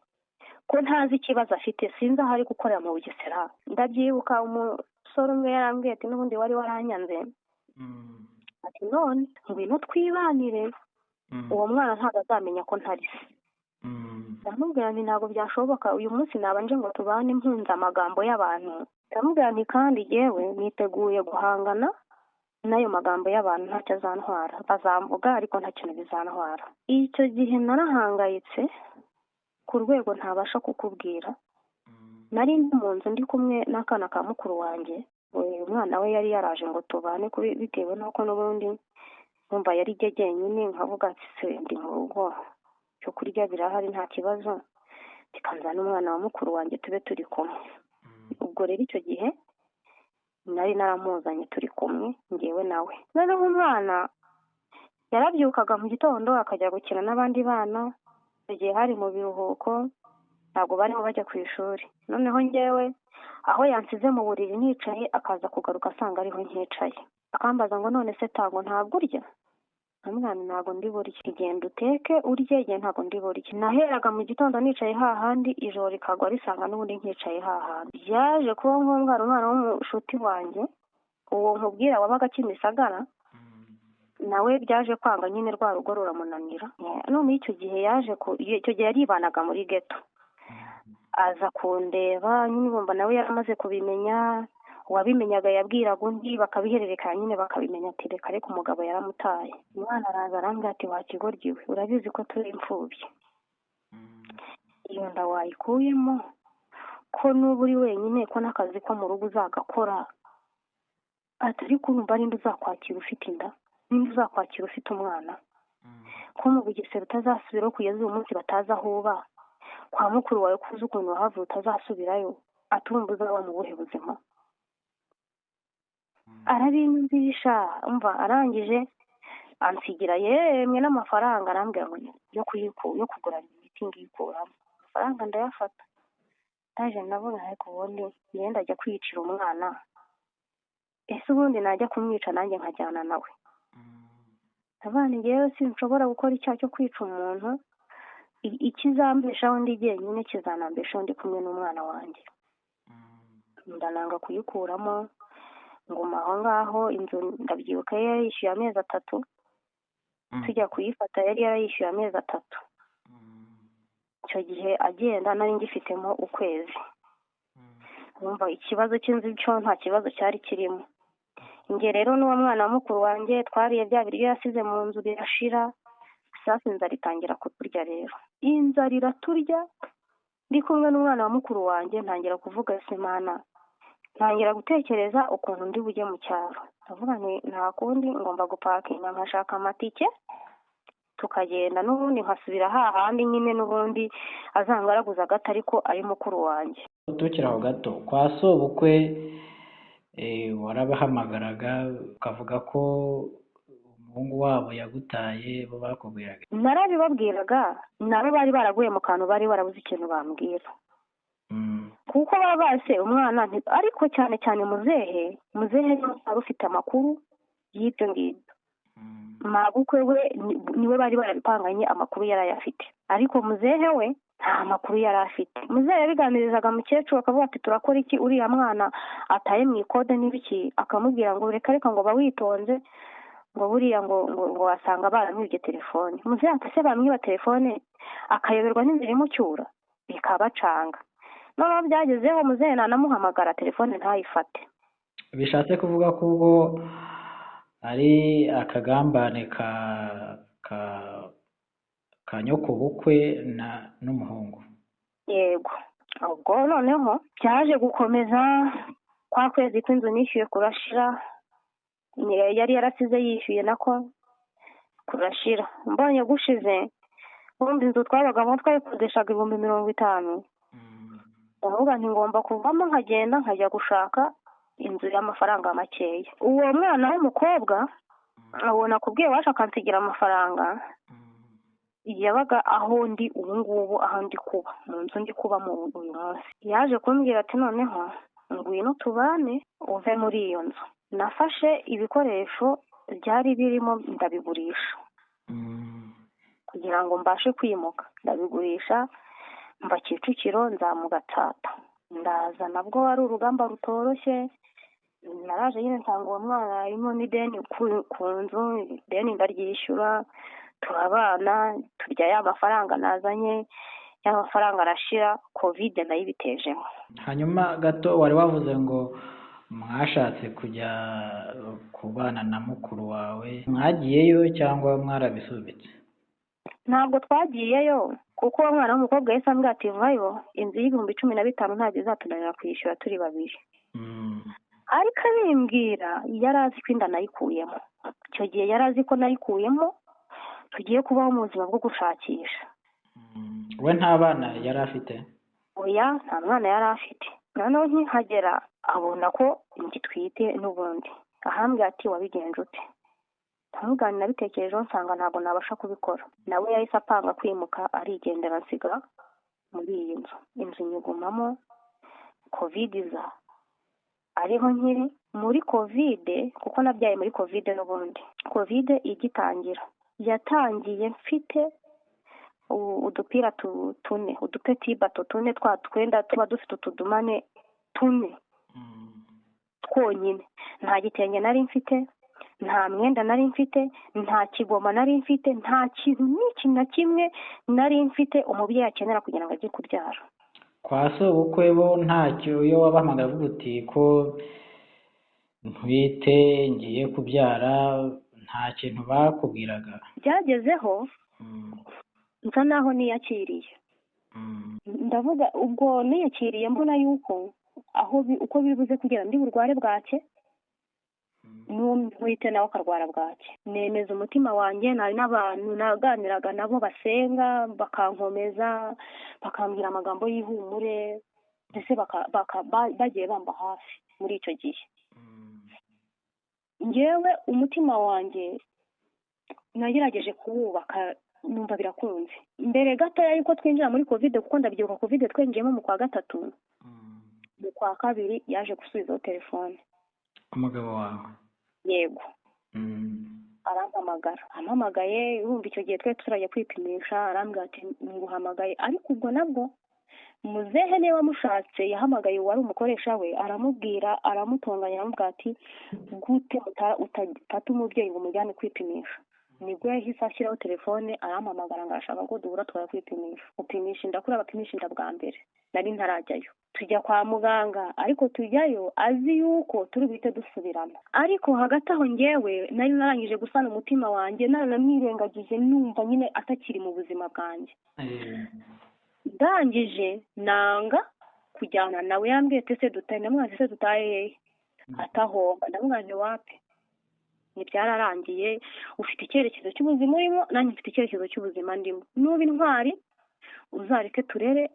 ko ntazi ikibazo afite, sinzi aho ari gukorera mu Bugesera. Ndabyibuka umusore umwe yarambwiye ati n'ubundi wari waranyanze, ati none ngwino twibanire, uwo mwana ntabwo azamenya ko ntari se. Ndamubwira nti ntabwo byashoboka, uyu munsi nabanje ngo tubane mpunze amagambo y'abantu. Ndamubwira nti kandi yewe niteguye guhangana n'ayo magambo y'abantu, ntacyo azantwara, bazamvuga ariko nta kintu bizantwara. Icyo gihe narahangayitse ku rwego ntabasha kukubwira. Nari ndi mu nzu ndi kumwe n'akana ka mukuru wanjye, umwana we yari yaraje ngo tubane bitewe n'uko n'ubundi numva yari jye jyenyine, nkavuga ati ndi mu rugo, cyo kurya birahari nta kibazo, tukanzana n'umwana wa mukuru wanjye tube turi kumwe. Ubwo rero icyo gihe nari naramuzanye turi kumwe ngewe nawe. Noneho umwana yarabyukaga mu gitondo akajya gukina n'abandi bana, igihe hari mu biruhuko ntabwo barimo bajya ku ishuri. Noneho ngewe aho yansize mu buriri nicaye, akaza kugaruka asanga ariho nkicaye, akambaza ngo none se tango ntabwo urya? Mwana ntabwo ndi burye, genda uteke urye, igihe ntabwo ndi burye. Naheraga mu gitondo nicaye hahandi, ijoro rikagwa risanga n'ubundi nkicaye hahandi. Byaje kuba ngombwa hari umwana w'umushuti wanjye, uwo nkubwira wabaga Kimisagara, nawe byaje kwanga nyine rwa rugo ruramunanira. None icyo gihe yaje, icyo gihe yaribanaga muri ghetto, aza kundeba nyine, urumva nawe yaramaze kubimenya, uwabimenyaga yabwiraga undi bakabihererekanya nyine bakabimenya, ati reka ariko umugabo yaramutaye. Umwana araza arambwira ati wakigoryiwe, urabizi ko turi imfubyi, iyo nda wayikuyemo, ko n'ubu uri wenyine, ko n'akazi ko mu rugo uzagakora, ati ariko urumva ninde uzakwakira ufite inda, ninde uzakwakira ufite umwana, ko mu Bugesera utazasubirayo kugeza uyu munsi batazi aho uba, kwa mukuru wawe kuzi ukuntu wahavuye utazasubirayo, atumva uzaba mu buhe buzima. Arabinyumvisha, umva arangije ansigira yemwe n'amafaranga, arambwira ngo yo kugura imiti ngikuramo amafaranga ndayafata. Ndaje ndavuga ariko ubundi ngenda ajya kwicira umwana, ese ubundi najya kumwica nanjye nkajyana nawe? Abana ngewe sinshobora gukora icyaha cyo kwica umuntu, ikizambeshaho ndi jyenyine kizanambeshaho ndi kumwe n'umwana wanjye. Ndananga kuyikuramo, nguma aho ngaho. Inzu ndabyibuka yari yishyuye amezi 3, tujya kuyifata yari yarayishyuye amezi 3. Icyo gihe agenda nari ngifitemo ukwezi. Urumva ikibazo cy'inzu cyo nta kibazo cyari kirimo. Nge rero n'uwo mwana mukuru wanjye twariye bya biryo yasize mu nzu birashira, sasa inzara itangira kuturya. Rero inzara iraturya, ndi kumwe n'umwana wa mukuru wanjye, ntangira kuvuga semana, ntangira gutekereza ukuntu ndi bujye mu cyaro. Ndavuga nti nta kundi, ngomba gupakinga nkashaka amatike tukagenda, n'ubundi nkasubira hahandi nyine, n'ubundi azangaraguza gato ariko ari mukuru wanjye. Tukiri aho gato kwa sobukwe warabahamagaraga ukavuga ko umuhungu wabo yagutaye, bo bakubwiraga? Narabibabwiraga, nabo bari baraguye mu kantu, bari barabuze ikintu bambwira, kuko baba base umwana, ariko cyane cyane muzehe wari ufite amakuru y'ibyo ngibyo. Mabukwe we niwe bari barabipanganye, amakuru yarayafite, ariko muzehe we Nta makuru yari afite. Muzehe yabiganirizaga mukecuru akavuga ati turakora iki, uriya mwana ataye mu ikode n'ibiki, akamubwira ngo reka reka ngo bawitonze, ngo buriya ngo ngo wasanga baramwibye telefone. Muzehe ati se bamwiba telefone akayoberwa n'inzira imucyura, bikabacanga. Noneho byagezeho muzehe nanamuhamagara telefone ntayifate. Bishatse kuvuga ko ubwo ari akagambane ka nyokobukwe na n'umuhungu. Yego. Ubwo noneho byaje gukomeza kwa kwezi kw'inzu nishyuye kurashira, yari yarasize yishyuye nako kurashira. Mbonye gushize, ubundi inzu twabagamo twayikodeshaga 50,000. Ndavuga nti ngomba kuvamo nkagenda nkajya gushaka inzu y'amafaranga makeya. Uwo mwana w'umukobwa abona kubwiye waje akansigira amafaranga, yabaga aho ndi ubu ngubu, aho ndi kuba mu nzu ndi kuba mu uyu munsi. Yaje kumbwira ati noneho ngwino tubane uve muri iyo nzu. Nafashe ibikoresho byari birimo ndabigurisha kugira ngo mbashe kwimuka, ndabigurisha mva Kicukiro nza mu Gatsata. Ndaza nabwo ari urugamba rutoroshye, naraje nyine nsanga uwo mwana harimo n'ideni ku nzu, ideni ndaryishyura, turabana, turya ya mafaranga nazanye, ya mafaranga arashira, Covid nayibitejemo. Hanyuma gato wari wavuze ngo mwashatse kujya kubana na mukuru wawe, mwagiyeyo cyangwa mwarabisubitse? Ntabwo twagiyeyo kuko uwo mwana w'umukobwa yahise ambwira ati vayo, inzu y'15,000 ntabwo izatunanira kwishyura turi babiri. Ariko abimbwira yari azi ko inda nayikuyemo. Icyo gihe yari azi ko nayikuyemo, tugiye kubaho mu buzima bwo gushakisha. We nta bana yari afite? Oya, nta mwana yari afite. Noneho nkihagera abona ko ngitwite n'ubundi, ahambwira ati wabigenje ute? Ntamugani nabitekerejeho nsanga ntabwo nabasha kubikora. Nawe yahise apanga kwimuka arigendera, nsiga muri iyi nzu. Inzu nyigumamo, Covid iza ariho nkiri muri Covid, kuko nabyaye muri Covid n'ubundi. Covid igitangira yatangiye mfite udupira tune, udupeti bato tune twa twenda tuba dufite utudumane tune twonyine. Nta gitenge nari mfite, nta mwenda nari mfite, nta kigoma nari mfite, nta kintu n'iki na kimwe nari mfite umubyeyi akenera kugira ngo ajye kubyara. Kwa sobukwe bo ntacyo, iyo wabahamagara uvuga uti ko ntwite ngiye kubyara, nta kintu bakubwiraga? Byagezeho nsa naho niyakiriye. Ndavuga ubwo niyakiriye mbona yuko aho uko bibuze kugira ndi burware bwake, n'uwo ntwite nawe akarwara bwake. Nemeza umutima wanjye, nari n'abantu naganiraga nabo basenga, bakankomeza, bakambwira amagambo y'ihumure, ndetse bagiye bamba hafi muri icyo gihe. Njyewe umutima wanjye nagerageje kuwubaka, numva birakunze. Mbere gato yuko twinjira muri Covid, kuko ndabyibuka Covid twinjiyemo mu kwa gatatu, mu kwa kabiri yaje gusubizaho telefone. Umugabo wawe? Yego. Arampamagara, ampamagaye urumva icyo gihe twari turajya kwipimisha, arambwira ati nguhamagaye. Ariko ubwo nabwo muzehe niwe wamushatse, yahamagaye uwari umukoresha we, aramubwira, aramutonganya, aramubwira ati gute utafata umubyeyi ngo umujyane kwipimisha. Nibwo yahise ashyiraho telefone arampamagara ngo arashaka ko duhura tukajya kwipimisha. Gupimisha inda, kuriya bapimisha inda bwa mbere nari ntarajyayo. Tujya kwa muganga, ariko tujyayo azi yuko turi buhite dusubirana. Ariko hagati aho ngewe nari narangije gusana umutima wanjye, naranamwirengagije, numva nyine atakiri mu buzima bwanjye. Ndangije nanga kujyana nawe, yambwiye ati se dutahe, ndamubwira se dutahe hehe? Atahomba. Ndamubwira nti wapi, ntibyararangiye, ufite icyerekezo cy'ubuzima urimo, nanjye mfite icyerekezo cy'ubuzima ndimo. Nuba intwari uzareke turere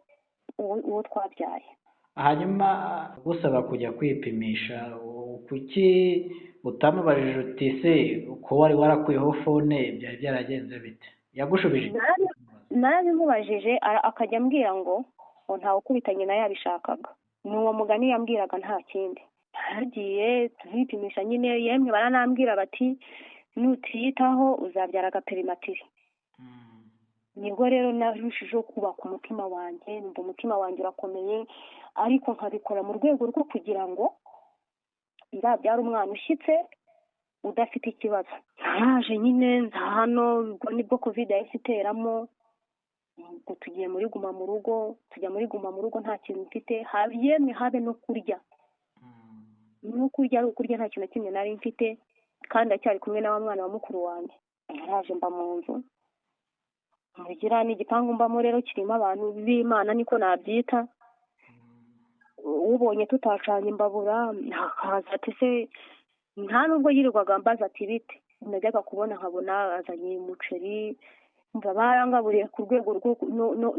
uwo twabyaye. Hanyuma gusaba kujya kwipimisha, kuki utamubajije uti se ko wari warakuyeho fone byari byaragenze bite? Yagushubije? Narabimubajije, akajya ambwira ngo ntawe ukubita nyina yabishakaga. Ni uwo mugani yambwiraga, nta kindi. Naragiye turipimisha nyine, yemwe baranambwira bati nutiyitaho uzabyara agaperimatiri. Nibwo rero narushijeho kubaka umutima wanjye, numva umutima wanjye urakomeye, ariko nkabikora mu rwego rwo kugira ngo nzabyare umwana ushyitse udafite ikibazo. Naraje nyine nza hano, ubwo nibwo Covid yahise iteramo, ubwo tugiye muri guma mu rugo, tujya muri guma mu rugo nta kintu mfite, yemwe habe no kurya, no kurya ari ukurya nta kintu na kimwe nari mfite, kandi acyari kumwe na wa mwana wa mukuru wanjye. Naraje mba mu nzu, mugira n'igipangu mbamo rero kirimo abantu b'Imana niko nabyita, ubonye tutacanye imbabura akaza ati se, nta nubwo yirirwaga mbaza ati bite, najyaga kubona nkabona azanye umuceri, mva barangaburiye ku rwego rwo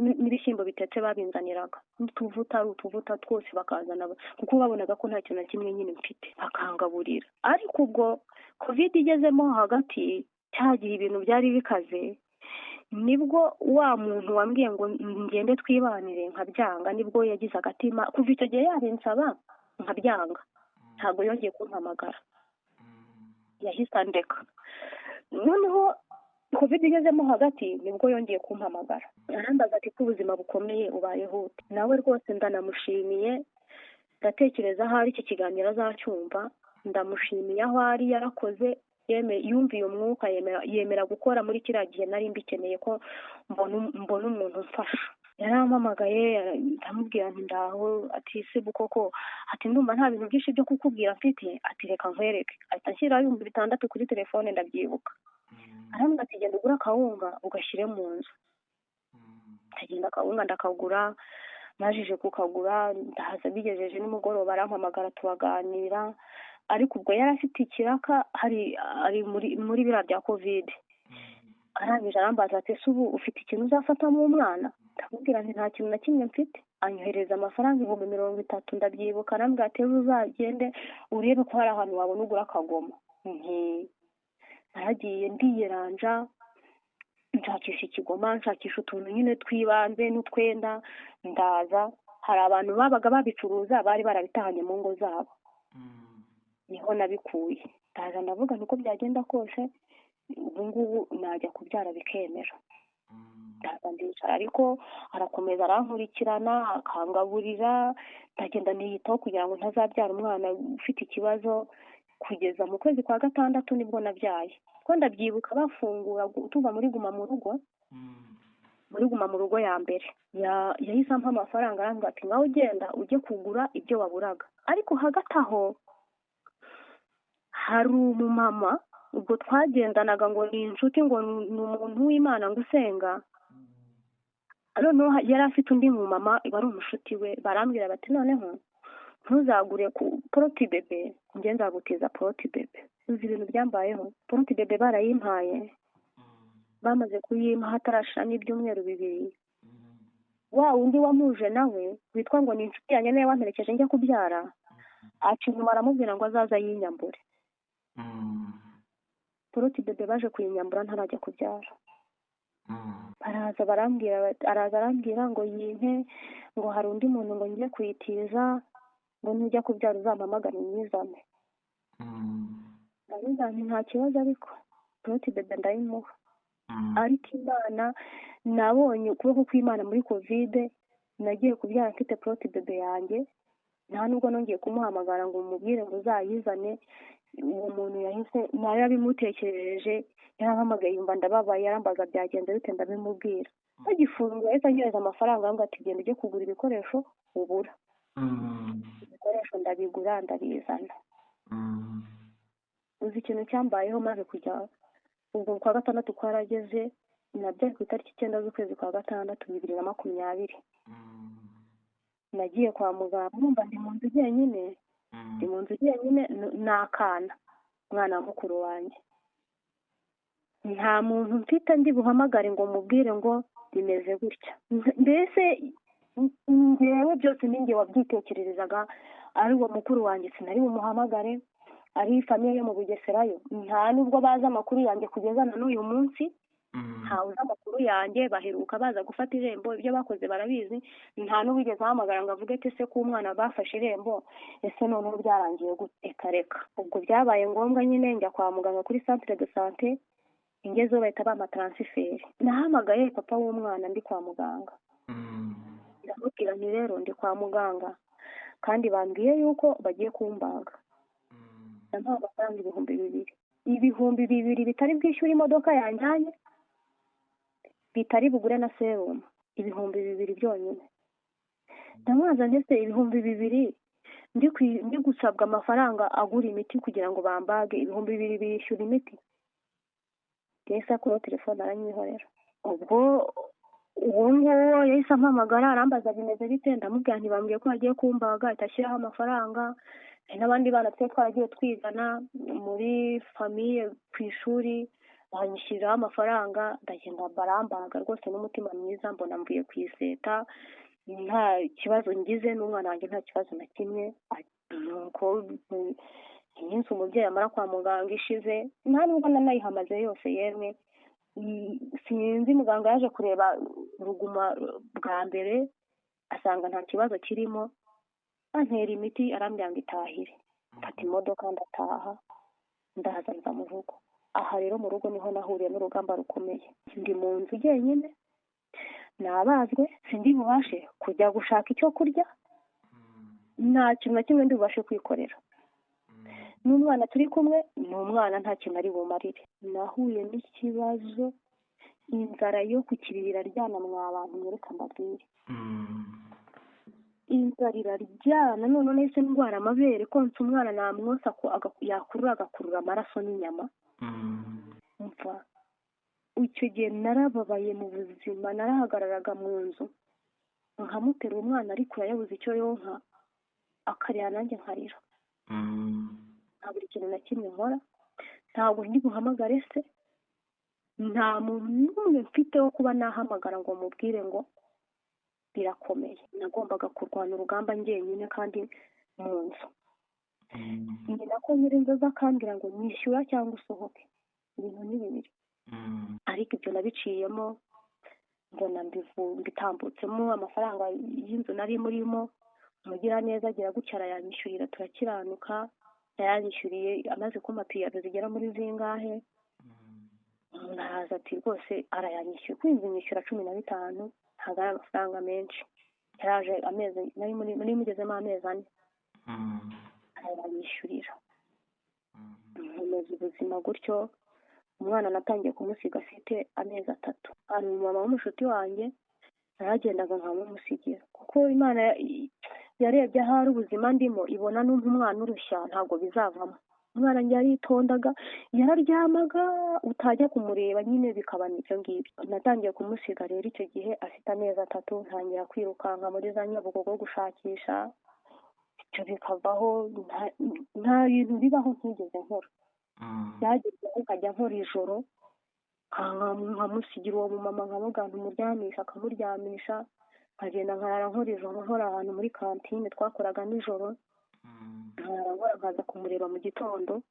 n'ibishyimbo bitetse babinzaniraga, n'utuvuta ari utuvuta twose bakazana, kuko babonaga ko nta kintu na kimwe nyine mfite, bakangaburira. Ariko ubwo Covid igezemo hagati, cya gihe ibintu byari bikaze, nibwo wa muntu wambwiye ngo ngende twibanire nkabyanga, nibwo yagize agatima. Kuva icyo gihe yabinsaba nkabyanga, ntabwo yongeye kumpamagara, yahise andeka. Noneho Covid igezemo hagati nibwo yongeye kumpamagara, arambaza ati ko ubuzima bukomeye ubayeho ute? Nawe rwose ndanamushimiye, ndatekereza aho ari iki kiganiro azacyumva, ndamushimiye aho ari, yarakoze, yumviye umwuka, yemera gukora muri kiriya gihe nari mbikeneye ko mbona umuntu umfasha. Yarampamagaye ndamubwira nti ndaho, ati se koko, ati ndumva nta bintu byinshi byo kukubwira mfite, ati reka nkwereke. Ahita anshyiraho 6000 kuri telefone, ndabyibuka. Arambwira ati genda ugure akawunga ugashyire mu nzu. Ndagenda akawunga ndakagura, majije kukagura ndahaza, bigejeje nimugoroba arampamagara turaganira. Ariko ubwo yari afite ikiraka, hari ari muri biriya bya Covid. Arangije arambaza ati ese ubu ufite ikintu uzafatamo umwana? Ndamubwira nti nta kintu na kimwe mfite. Anyohereza amafaranga 30,000, ndabyibuka. Arambwira ati ejo uzagende urebe ko hari ahantu wabona ugura akagoma. Nti naragiye ndiyeranja, nshakisha ikigoma, nshakisha utuntu nyine tw'ibanze n'utwenda, ndaza. Hari abantu babaga babicuruza bari barabitahanye mu ngo zabo, niho nabikuye. Ndaza ndavuga nti uko byagenda kose ubu ngubu najya kubyara bikemera. Ndaza ndicara, ariko arakomeza arankurikirana, akangaburira, ndagenda niyitaho kugira ngo ntazabyara umwana ufite ikibazo. Kugeza mu kwezi kwa 6 nibwo nabyaye. Ko ndabyibuka bafungura tuva muri guma mu rugo, muri guma mu rugo ya mbere yahise ampa amafaranga, arambwira ati ngaho ugenda ujye kugura ibyo waburaga. Ariko hagati aho hari umumama ubwo twagendanaga ngo ni inshuti, ngo ni umuntu w'Imana ngo usenga, noneho yari afite undi mumama wari umushuti we, barambwira bati noneho ntuzagure ku poroti bebe, njye nzagutiza poroti bebe. Uzi ibintu byambayeho, poroti bebe barayimpaye, bamaze kuyimpa hatarashira n'ibyumweru 2, wa undi wamuje nawe witwa ngo ni inshuti yanjye nawe wamperekeje njya kubyara, aca inyuma aramubwira ngo azaza yinyambure. Poroti bebe baje kuyinyambura ntarajya kubyara. Baraza barambwira, araza arambwira ngo yimpe, ngo hari undi muntu ngo njye kuyitiza, ngo nujya kubyara uzampamagare nyizane. Ndamubwira nta kibazo, ariko poroti bebe ndayimuha. Ariko Imana, nabonye ukuboko kw'Imana muri Covid, nagiye kubyara mfite poroti bebe yanjye, nta nubwo nongeye kumuhamagara ngo mubwire ngo uzayizane. Uwo muntu yahise nawe abimutekerereje, yarampamagaye yumva ndababaye, yarambaza byagenze bite, ndabimubwira. Bagifungura yahise anyohereza amafaranga, ngo ati genda ujye kugura ibikoresho ubura. Ibikoresho ndabigura ndabizana. Uzi ikintu cyambayeho maze kujya ubwo kwa 6 kwarageze, nabyaye ku itariki 9 z'ukwezi kwa 6 2020. Nagiye kwa muganga, numva ndi mu nzu jyenyine, ndi mu nzu jyenyine n'akana, umwana wa mukuru wanjye. Nta muntu mfite ndi buhamagare ngo mubwire ngo bimeze gutya. Mbese njyewe byose ninjye wabyitekererezaga, ari uwo mukuru wanjye sinari bumuhamagare, ari famiye yo mu Bugeserayo nta nubwo bazi amakuru yanjye kugeza na n'uyu munsi, ntawe uzi amakuru yanjye. Baheruka baza gufata irembo, ibyo bakoze barabizi, nta n'uwigeze ahamagara ngo avuge ati ese ko umwana bafashe irembo, ese noneho byarangiye gute? Reka. Ubwo byabaye ngombwa nyine njya kwa muganga kuri centre de santé, Ingezeho bahita bampa taransiferi. Nahamagaye papa w'umwana ndi kwa muganga, ndamubwira nti rero ndi kwa muganga kandi bambwiye yuko bagiye kumbaga, ndamuha amafaranga 2000, 2000 bitari bwishyure imodoka yanjyanye, bitari bugure na serumu, 2000 byonyine. Ndamubaza ndetse 2000 ndi gusabwa amafaranga agura imiti kugira ngo bambage, 2000 bishyura imiti? Yahise akuraho telefone aranyihorera. Ubwo uwo nguwo yahise ampamagara arambaza bimeze bite, ndamubwira nti bambwiye ko bagiye kumbaga, ahita ashyiraho amafaranga. Hari n'abandi bana twe twaragiye twigana muri famiye ku ishuri, banyishyuriraho amafaranga, ndagenda barambaga rwose n'umutima mwiza, mbona mvuye ku iseta nta kibazo ngize, n'umwana wanjye nta kibazo na kimwe. Nuko iminsi umubyeyi amara kwa muganga ishize, nta nubwo nanayihamaze yose yemwe. Sinzi, muganga yaje kureba ruguma bwa mbere asanga nta kibazo kirimo, antera imiti arambwira ngo itahire. Mfata imodoka ndataha, ndaza nza mu rugo. Aha rero mu rugo niho nahuriye n'urugamba rukomeye. Ndi mu nzu jyenyine, nabazwe, sindi bubashe kujya gushaka icyo kurya, nta kintu na kimwe ndi bubashe kwikorera. N'umwana turi kumwe ni umwana nta kintu ari bumarire. Nahuye n'ikibazo, inzara yo ku kiriri iraryana mwa bantu, mwereka mbabwire. Inzara iraryana, none nahise ndwara amabere, konsa umwana namwosa yakurura agakurura amaraso n'inyama. Mva icyo gihe narababaye mu buzima, narahagararaga mu nzu nkamutera umwana ariko yabuze icyo yonka, akarira nanjye nkarira. Nta buri kintu na kimwe nkora, ntabwo ndi buhamagare se, nta muntu n'umwe mfite wo kuba nahamagara ngo mubwire ngo birakomeye. Nagombaga kurwana urugamba njyenyine kandi mu nzu. Ni nako nyir'inzu aza akambwira ngo nyishyura cyangwa usohoke, ibintu ni bibiri. Ariko ibyo nabiciyemo, mbona mbitambutsemo, amafaranga y'inzu nari murimo umugiraneza agira gutya arayanyishyurira, turakiranuka. Yayanyishyuriye amaze kumpa piyano zigera muri zingahe. Umuntu araza ati rwose arayanyishyuye, kuri inzu nyishyura 15, ntabwo ari amafaranga menshi. Yaraje amezi nari mugezemo amezi 4, arayanyishyurira. Nkomeza ubuzima gutyo. Umwana natangiye kumusiga afite amezi 3. Hari umumama w'umushuti wanjye naragendaga nkamumusigira, kuko Imana yarebye ahari ubuzima ndimo ibona n'umpa umwana urushya ntabwo bizavamo. Umwana njye yaritondaga, yararyamaga, utajya kumureba nyine bikaba ibyo ngibyo. Natangiye kumusiga rero icyo gihe afite amezi 3, ntangira kwirukanka muri za Nyabugogo gushakisha, ibyo bikavaho. Nta bintu bibaho ntigeze nkora. Byagezeho nkajya nkora ijoro, nkamusigira uwo mumama, nkamubwira ntimuryamisha, akamuryamisha, nkagenda nkarara nkora ijoro, nkora ahantu muri kantine twakoraga nijoro, nkarara nkora nkaza kumureba mu gitondo.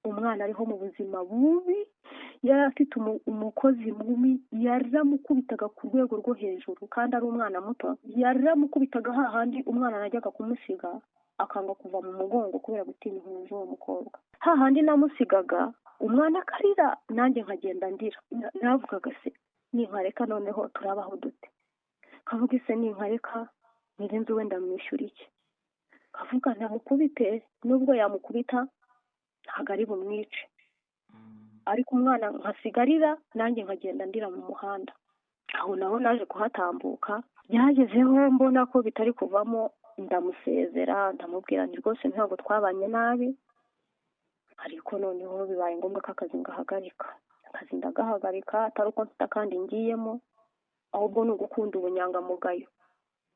Umwana ariho mu buzima bubi, yari afite umukozi mubi, yaramukubitaga ku rwego rwo hejuru kandi ari umwana muto. Yaramukubitaga hahandi umwana najyaga kumusiga akanga kuva mu mugongo kubera gutinya inkoni z'uwo mukobwa. Hahandi namusigaga umwana akarira nanjye nkagenda ndira. Navugaga se ninkareka noneho turabaho dute? Kavuga ise ninkareka nyir'inzu wenda mwishyura iki? Kavuga ntamukubite, nubwo yamukubita ntabwo ari bumwice, ariko umwana nkasigarira nanjye nkagenda ndira mu muhanda. Aho naho naje kuhatambuka, byagezeho mbona ko bitari kuvamo, ndamusezera, ndamubwira nti rwose ntabwo twabanye nabi, ariko noneho bibaye ngombwa ko akazi ngahagarika. Akazi ndagahagarika, atari uko mfite akandi ngiyemo, ahubwo ni ugukunda ubunyangamugayo.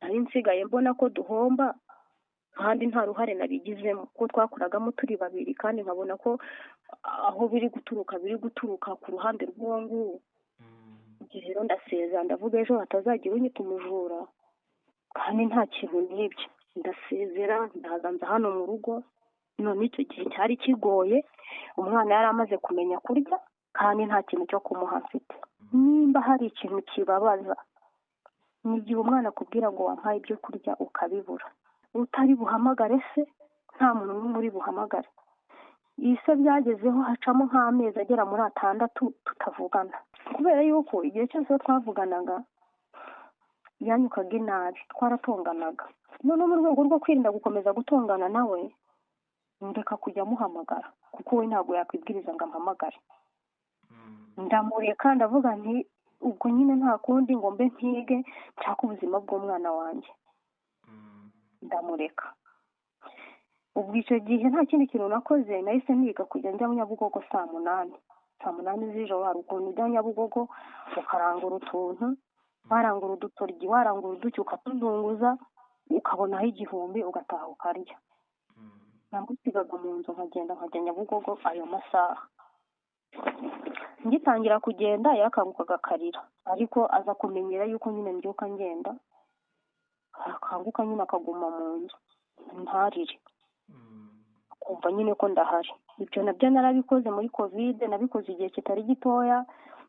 Nari nsigaye mbona ko duhomba kandi nta ruhare nabigizemo, kuko twakoragamo turi babiri, kandi nkabona ko aho biri guturuka ku ruhande rw'uwo nguwo. Rero ndasezera, ndavuga ejo hatazagira unyita umujura kandi nta kintu n'ibyo. Ndasezera, ndaza nza hano mu rugo. None icyo gihe cyari kigoye, umwana yari amaze kumenya kurya kandi nta kintu cyo kumuha mfite. Nimba hari ikintu kibabaza ni igihe umwana akubwira ngo wampaye ibyo kurya ukabibura, utari buhamagare se, nta muntu n'umwe uri buhamagare. Ise byagezeho hacamo nk'amezi agera muri 6 tutavugana, kubera yuko igihe cyose iyo twavuganaga yanyukaga inabi, twaratonganaga. Noneho mu rwego rwo kwirinda gukomeza gutongana nawe, ndeka kujya amuhamagara kuko we ntabwo yakwibwiriza ngo ampamagare. Ndamureka, ndavuga nti ubwo nyine nta kundi ngo mbe mpige nshaka ubuzima bw'umwana wanjye, ndamureka. Ubwo icyo gihe nta kindi kintu nakoze, nahise niga kujya njya Nyabugogo saa 8 z'ijoro. Hari ukuntu ujya Nyabugogo ukarangura utuntu, warangura udutoryi, warangura uduki, ukatuzunguza ukabonaho 1000 ugataha ukarya. Namusigaga mu nzu nkagenda nkajya Nyabugogo ayo masaha. Ngitangira kugenda yakangukaga akarira, ariko aza kumenyera yuko nyine mbyuka ngenda, akanguka nyine akaguma mu nzu ntarire, akumva nyine ko ndahari. Ibyo nabyo narabikoze muri Covid, nabikoze igihe kitari gitoya,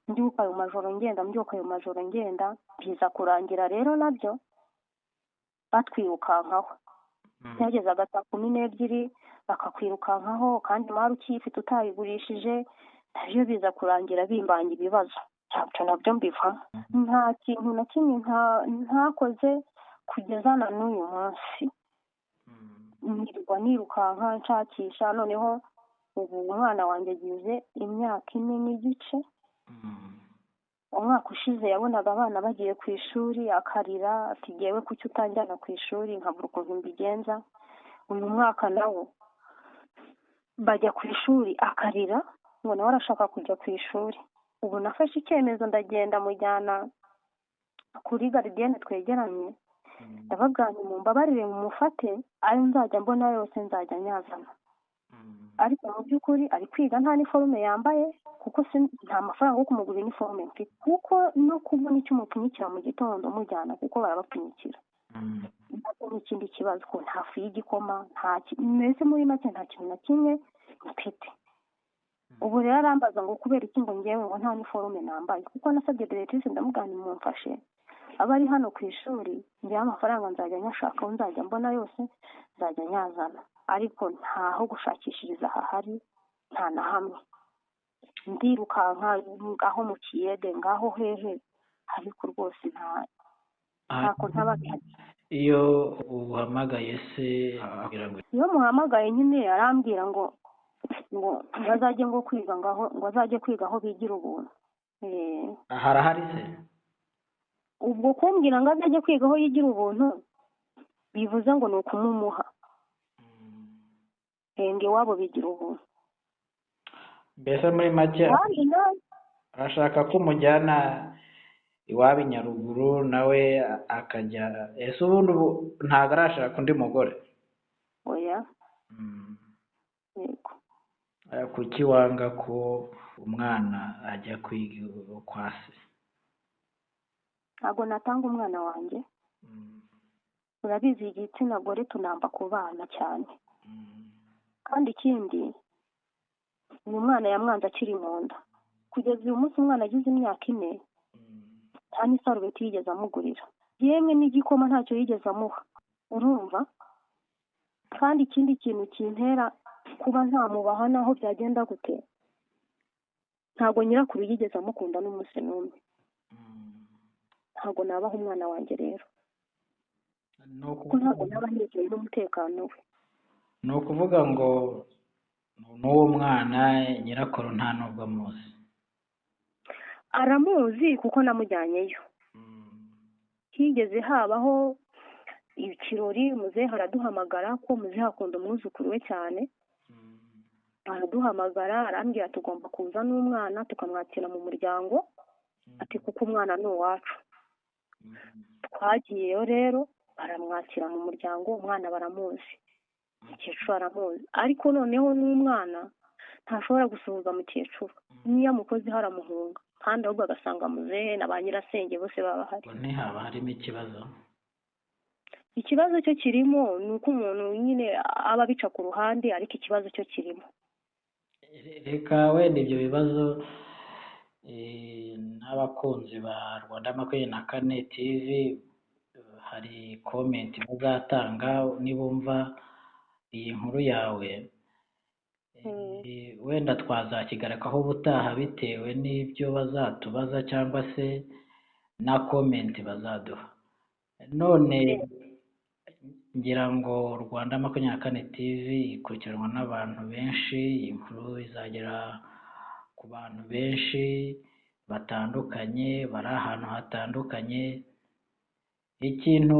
mbyuka ayo majoro ngenda, mbyuka ayo majoro ngenda, biza kurangira rero nabyo batwirukankaho. Byagezaga saa 12 bakakwirukankaho, kandi mari ukiyifite utayigurishije, nabyo biza kurangira bimbanga ibibazo. Ntabyo nabyo mbivamo. Nta kintu na kimwe ntakoze kugeza na n'uyu munsi. Nirwa nirukanka nshakisha. Noneho ubu umwana wanjye agize imyaka 4 n'igice. Umwaka ushize yabonaga abana bagiye ku ishuri akarira ati jyewe kuki utanjyana ku ishuri, nkabura ukuntu mbigenza. Uyu mwaka nawo bajya ku ishuri akarira ngo nawe arashaka kujya ku ishuri. Ubu nafashe icyemezo ndagenda mujyana kuri garidiyene twegeranye, ndababwira nti mumbabarire mumufate, ayo nzajya mbona yose nzajya nyazana. Ariko mu by'ukuri ari kwiga nta niforume yambaye, kuko nta mafaranga yo kumugurira iniforume mfite, kuko no kubona icyo umupfunyikira mu gitondo mujyana, kuko barabapfunyikira. Ntabwo n'ikindi kibazo ko nta fu y'igikoma, nta mbese muri make nta kintu na kimwe mfite. Ubu rero arambaza ngo kubera iki ngo ngewe ngo nta niforume nambaye, kuko nasabye directrice ndamubwira nti mumfashe aba ari hano ku ishuri, ngewe amafaranga nzajya nyashaka, aho nzajya mbona yose nzajya nyazana, ariko ntaho gushakishiriza hahari, nta na hamwe. Ndirukanka ngaho mu kiyede, ngaho hehe, ariko rwose ntako ntababihari. Iyo uhamagaye se abwira ngo iyo muhamagaye nyine arambwira ngo ngo azajye ngo kwiga ngaho, ngo azajye kwiga aho bigira ubuntu. Harahari se? Ubwo kumbwira ngo azajye kwiga aho yigira ubuntu bivuze ngo ni ukumumuha. Ngo iwabo bigira ubuntu. Mbese muri make arashaka ko umujyana iwabo i Nyaruguru nawe akajya. Ese ubundi ubu ntabwo arashaka undi mugore? Oya. Yego. Kuki wanga ko umwana ajya kwiga kwa se? Ntabwo natanga umwana wanjye. Urabizi igitsina gore tunamba ku bana cyane. Kandi ikindi, uyu mwana yamwanze akiri mu nda. Kugeza uyu munsi umwana agize imyaka 4, nta n'isarubeti yigeze amugurira, yemwe n'igikoma ntacyo yigeze amuha. Urumva? Kandi ikindi kintu kintera kuba ntamubaha naho byagenda gute, ntabwo nyirakuru yigeze amukunda n'umunsi n'umwe. Ntabwo nabaha umwana wanjye rero, kuko ntabwo naba nizeye n'umutekano we. Ni ukuvuga ngo n'uwo mwana nyirakuru nta nubwo amuzi? Aramuzi kuko namujyanyeyo. Higeze habaho ikirori, muzehe araduhamagara, ko muzehe akunda umwuzukuru we cyane. Araduhamagara arambwira tugomba kuza n'umwana tukamwakira mu muryango, ati kuko umwana ni uwacu. Twagiyeyo rero baramwakira mu muryango, umwana baramuzi, mukecuru aramuzi, ariko noneho n'umwana ntashobora gusuhuza mukecuru, niyo amukozeho aramuhunga, kandi ahubwo agasanga muzehe na ba nyirasenge bose baba bahari. Ntihaba harimo ikibazo? Ikibazo cyo kirimo ni uko umuntu nyine aba abica ku ruhande, ariko ikibazo cyo kirimo. Reka wenda ibyo bibazo n'abakunzi ba Rwanda 24 TV hari comment bazatanga nibumva iyi nkuru yawe. Wenda twazakigarukaho ubutaha bitewe n'ibyo bazatubaza cyangwa se na comment bazaduha. None ngira ngo Rwanda 24 TV ikurikiranwa n'abantu benshi, inkuru izagera ku bantu benshi batandukanye, bari ahantu hatandukanye. Ikintu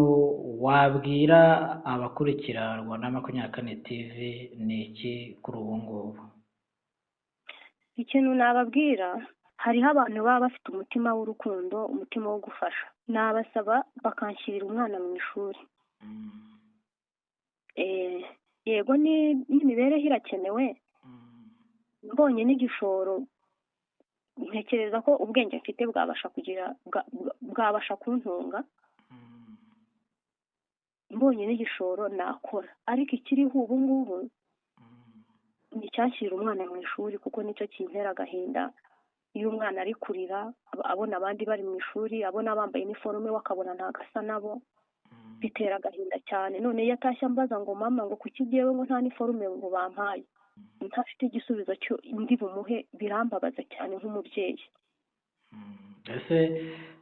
wabwira abakurikira Rwanda 24 TV ni iki kuri ubu ngubu? Ikintu nababwira, hariho abantu baba bafite umutima w'urukundo, umutima wo gufasha. Nabasaba bakanshyirira umwana mu ishuri. Yego n'imibereho irakenewe, mbonye n'igishoro ntekereza ko ubwenge mfite bwabasha kugira bwabasha kuntunga. Mbonye n'igishoro nakora, ariko ikiriho ubu ngubu ni icyashyirira umwana mu ishuri, kuko nicyo kintera agahinda. Iyo umwana ari kurira abona abandi bari mu ishuri, abona bambaye iniforume, we akabona ntabwo asa nabo, bitera agahinda cyane. None iyo atashye ambaza ngo mama, ngo kuki jyewe ngo nta niforume ngo bampaye, ntafite igisubizo cyo ndi bumuhe, birambabaza cyane nk'umubyeyi. Ese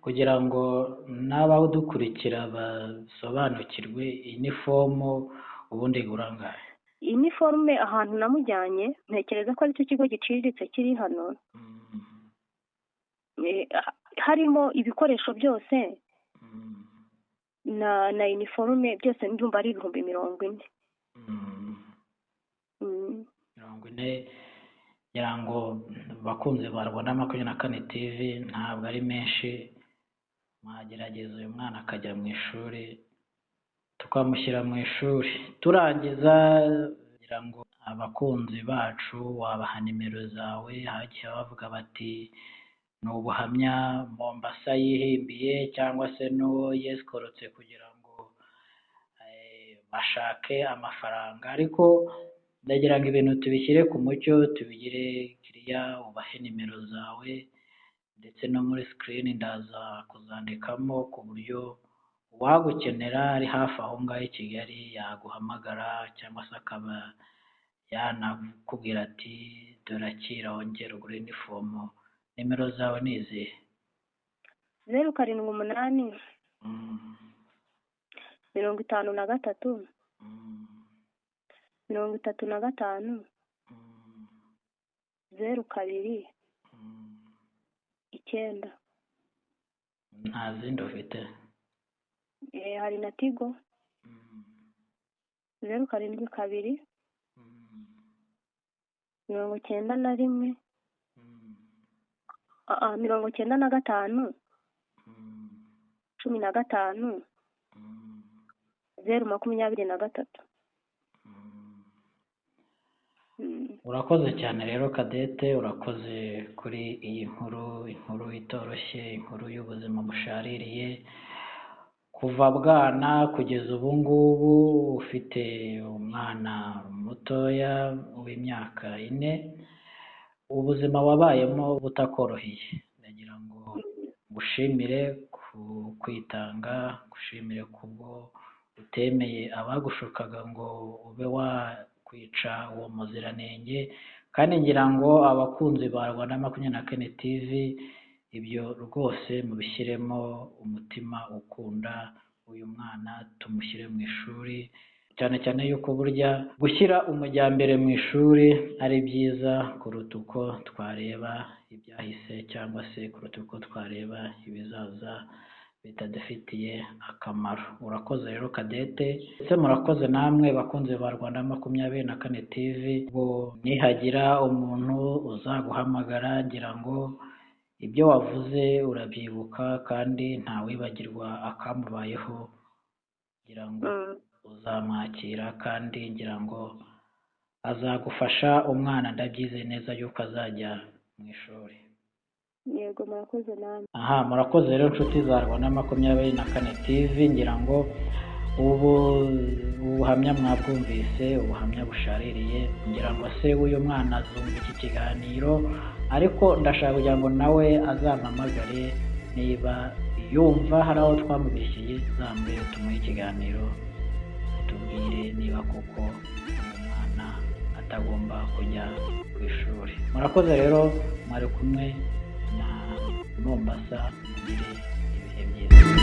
kugira ngo n'abadukurikira basobanukirwe, inifomu ubundi igura angahe? Iniforume ahantu namujyanye, ntekereza ko aricyo kigo giciriritse kiri hano, harimo ibikoresho byose na iniforume byose, ndumva ari 40,000. 40, ngira ngo bakunzi ba Rwanda 24 TV ntabwo ari menshi. Mwagerageza uyu mwana akajya mu ishuri, tukamushyira mu ishuri. Turangiza, ngira ngo abakunzi bacu wabaha nimero zawe, hagiye bavuga bati ni ubuhamya Mombasa yihimbiye cyangwa se n'uwo yesikorotse kugira ngo bashake amafaranga, ariko ndagira ngo ibintu tubishyire ku mucyo, tubigire kiriya, ubahe nimero zawe ndetse no muri screen ndaza kuzandikamo, ku buryo uwagukenera ari hafi aho ngaho i Kigali yaguhamagara, cyangwa se akaba yanakubwira ati dore akira wongere ugure inifomu. Nimero zawe ni izihe? 078 53 35 02 9. Nta zindi ufite? Hari na Tigo, 072 91 95 15 023. Urakoze cyane rero Cadette, urakoze kuri iyi nkuru, inkuru itoroshye, inkuru y'ubuzima bushaririye kuva bwana kugeza ubu ngubu. Ufite umwana mutoya w'imyaka 4, ubuzima wabayemo butakoroheye. Ndagira ngo ngushimire ku kwitanga, ngushimire kubwo utemeye abagushukaga ngo ube wakwica uwo muziranenge, kandi ngira ngo abakunzi ba Rwanda 24 TV ibyo rwose mubishyiremo umutima ukunda uyu mwana, tumushyire mu ishuri, cyane cyane yuko burya gushyira umujyambere mu ishuri ari byiza kuruta uko twareba ibyahise cyangwa se kuruta uko twareba ibizaza bitadufitiye akamaro. Urakoze rero Cadette, ndetse murakoze namwe bakunzi ba Rwanda 24 TV. Ubwo nihagira umuntu uzaguhamagara, ngira ngo ibyo wavuze urabyibuka kandi ntawibagirwa akamubayeho, ngira ngo uzamwakira kandi ngira ngo azagufasha. Umwana ndabyizeye neza yuko azajya mu ishuri. Yego, murakoze namwe. Aha, murakoze rero nshuti za Rwanda 24 TV, ngira ngo ubu ubuhamya mwabwumvise, ubuhamya bushaririye. Ngira ngo se w'uyu mwana azumva iki kiganiro, ariko ndashaka kugira ngo nawe azampamagare niba yumva hari aho twamubeshyeye, azambwire tumuhe ikiganiro, tubwire niba koko uyu mwana atari atagomba kujya ku ishuri. Murakoze rero, mwari kumwe na Mombasa, mugire ibihe byiza.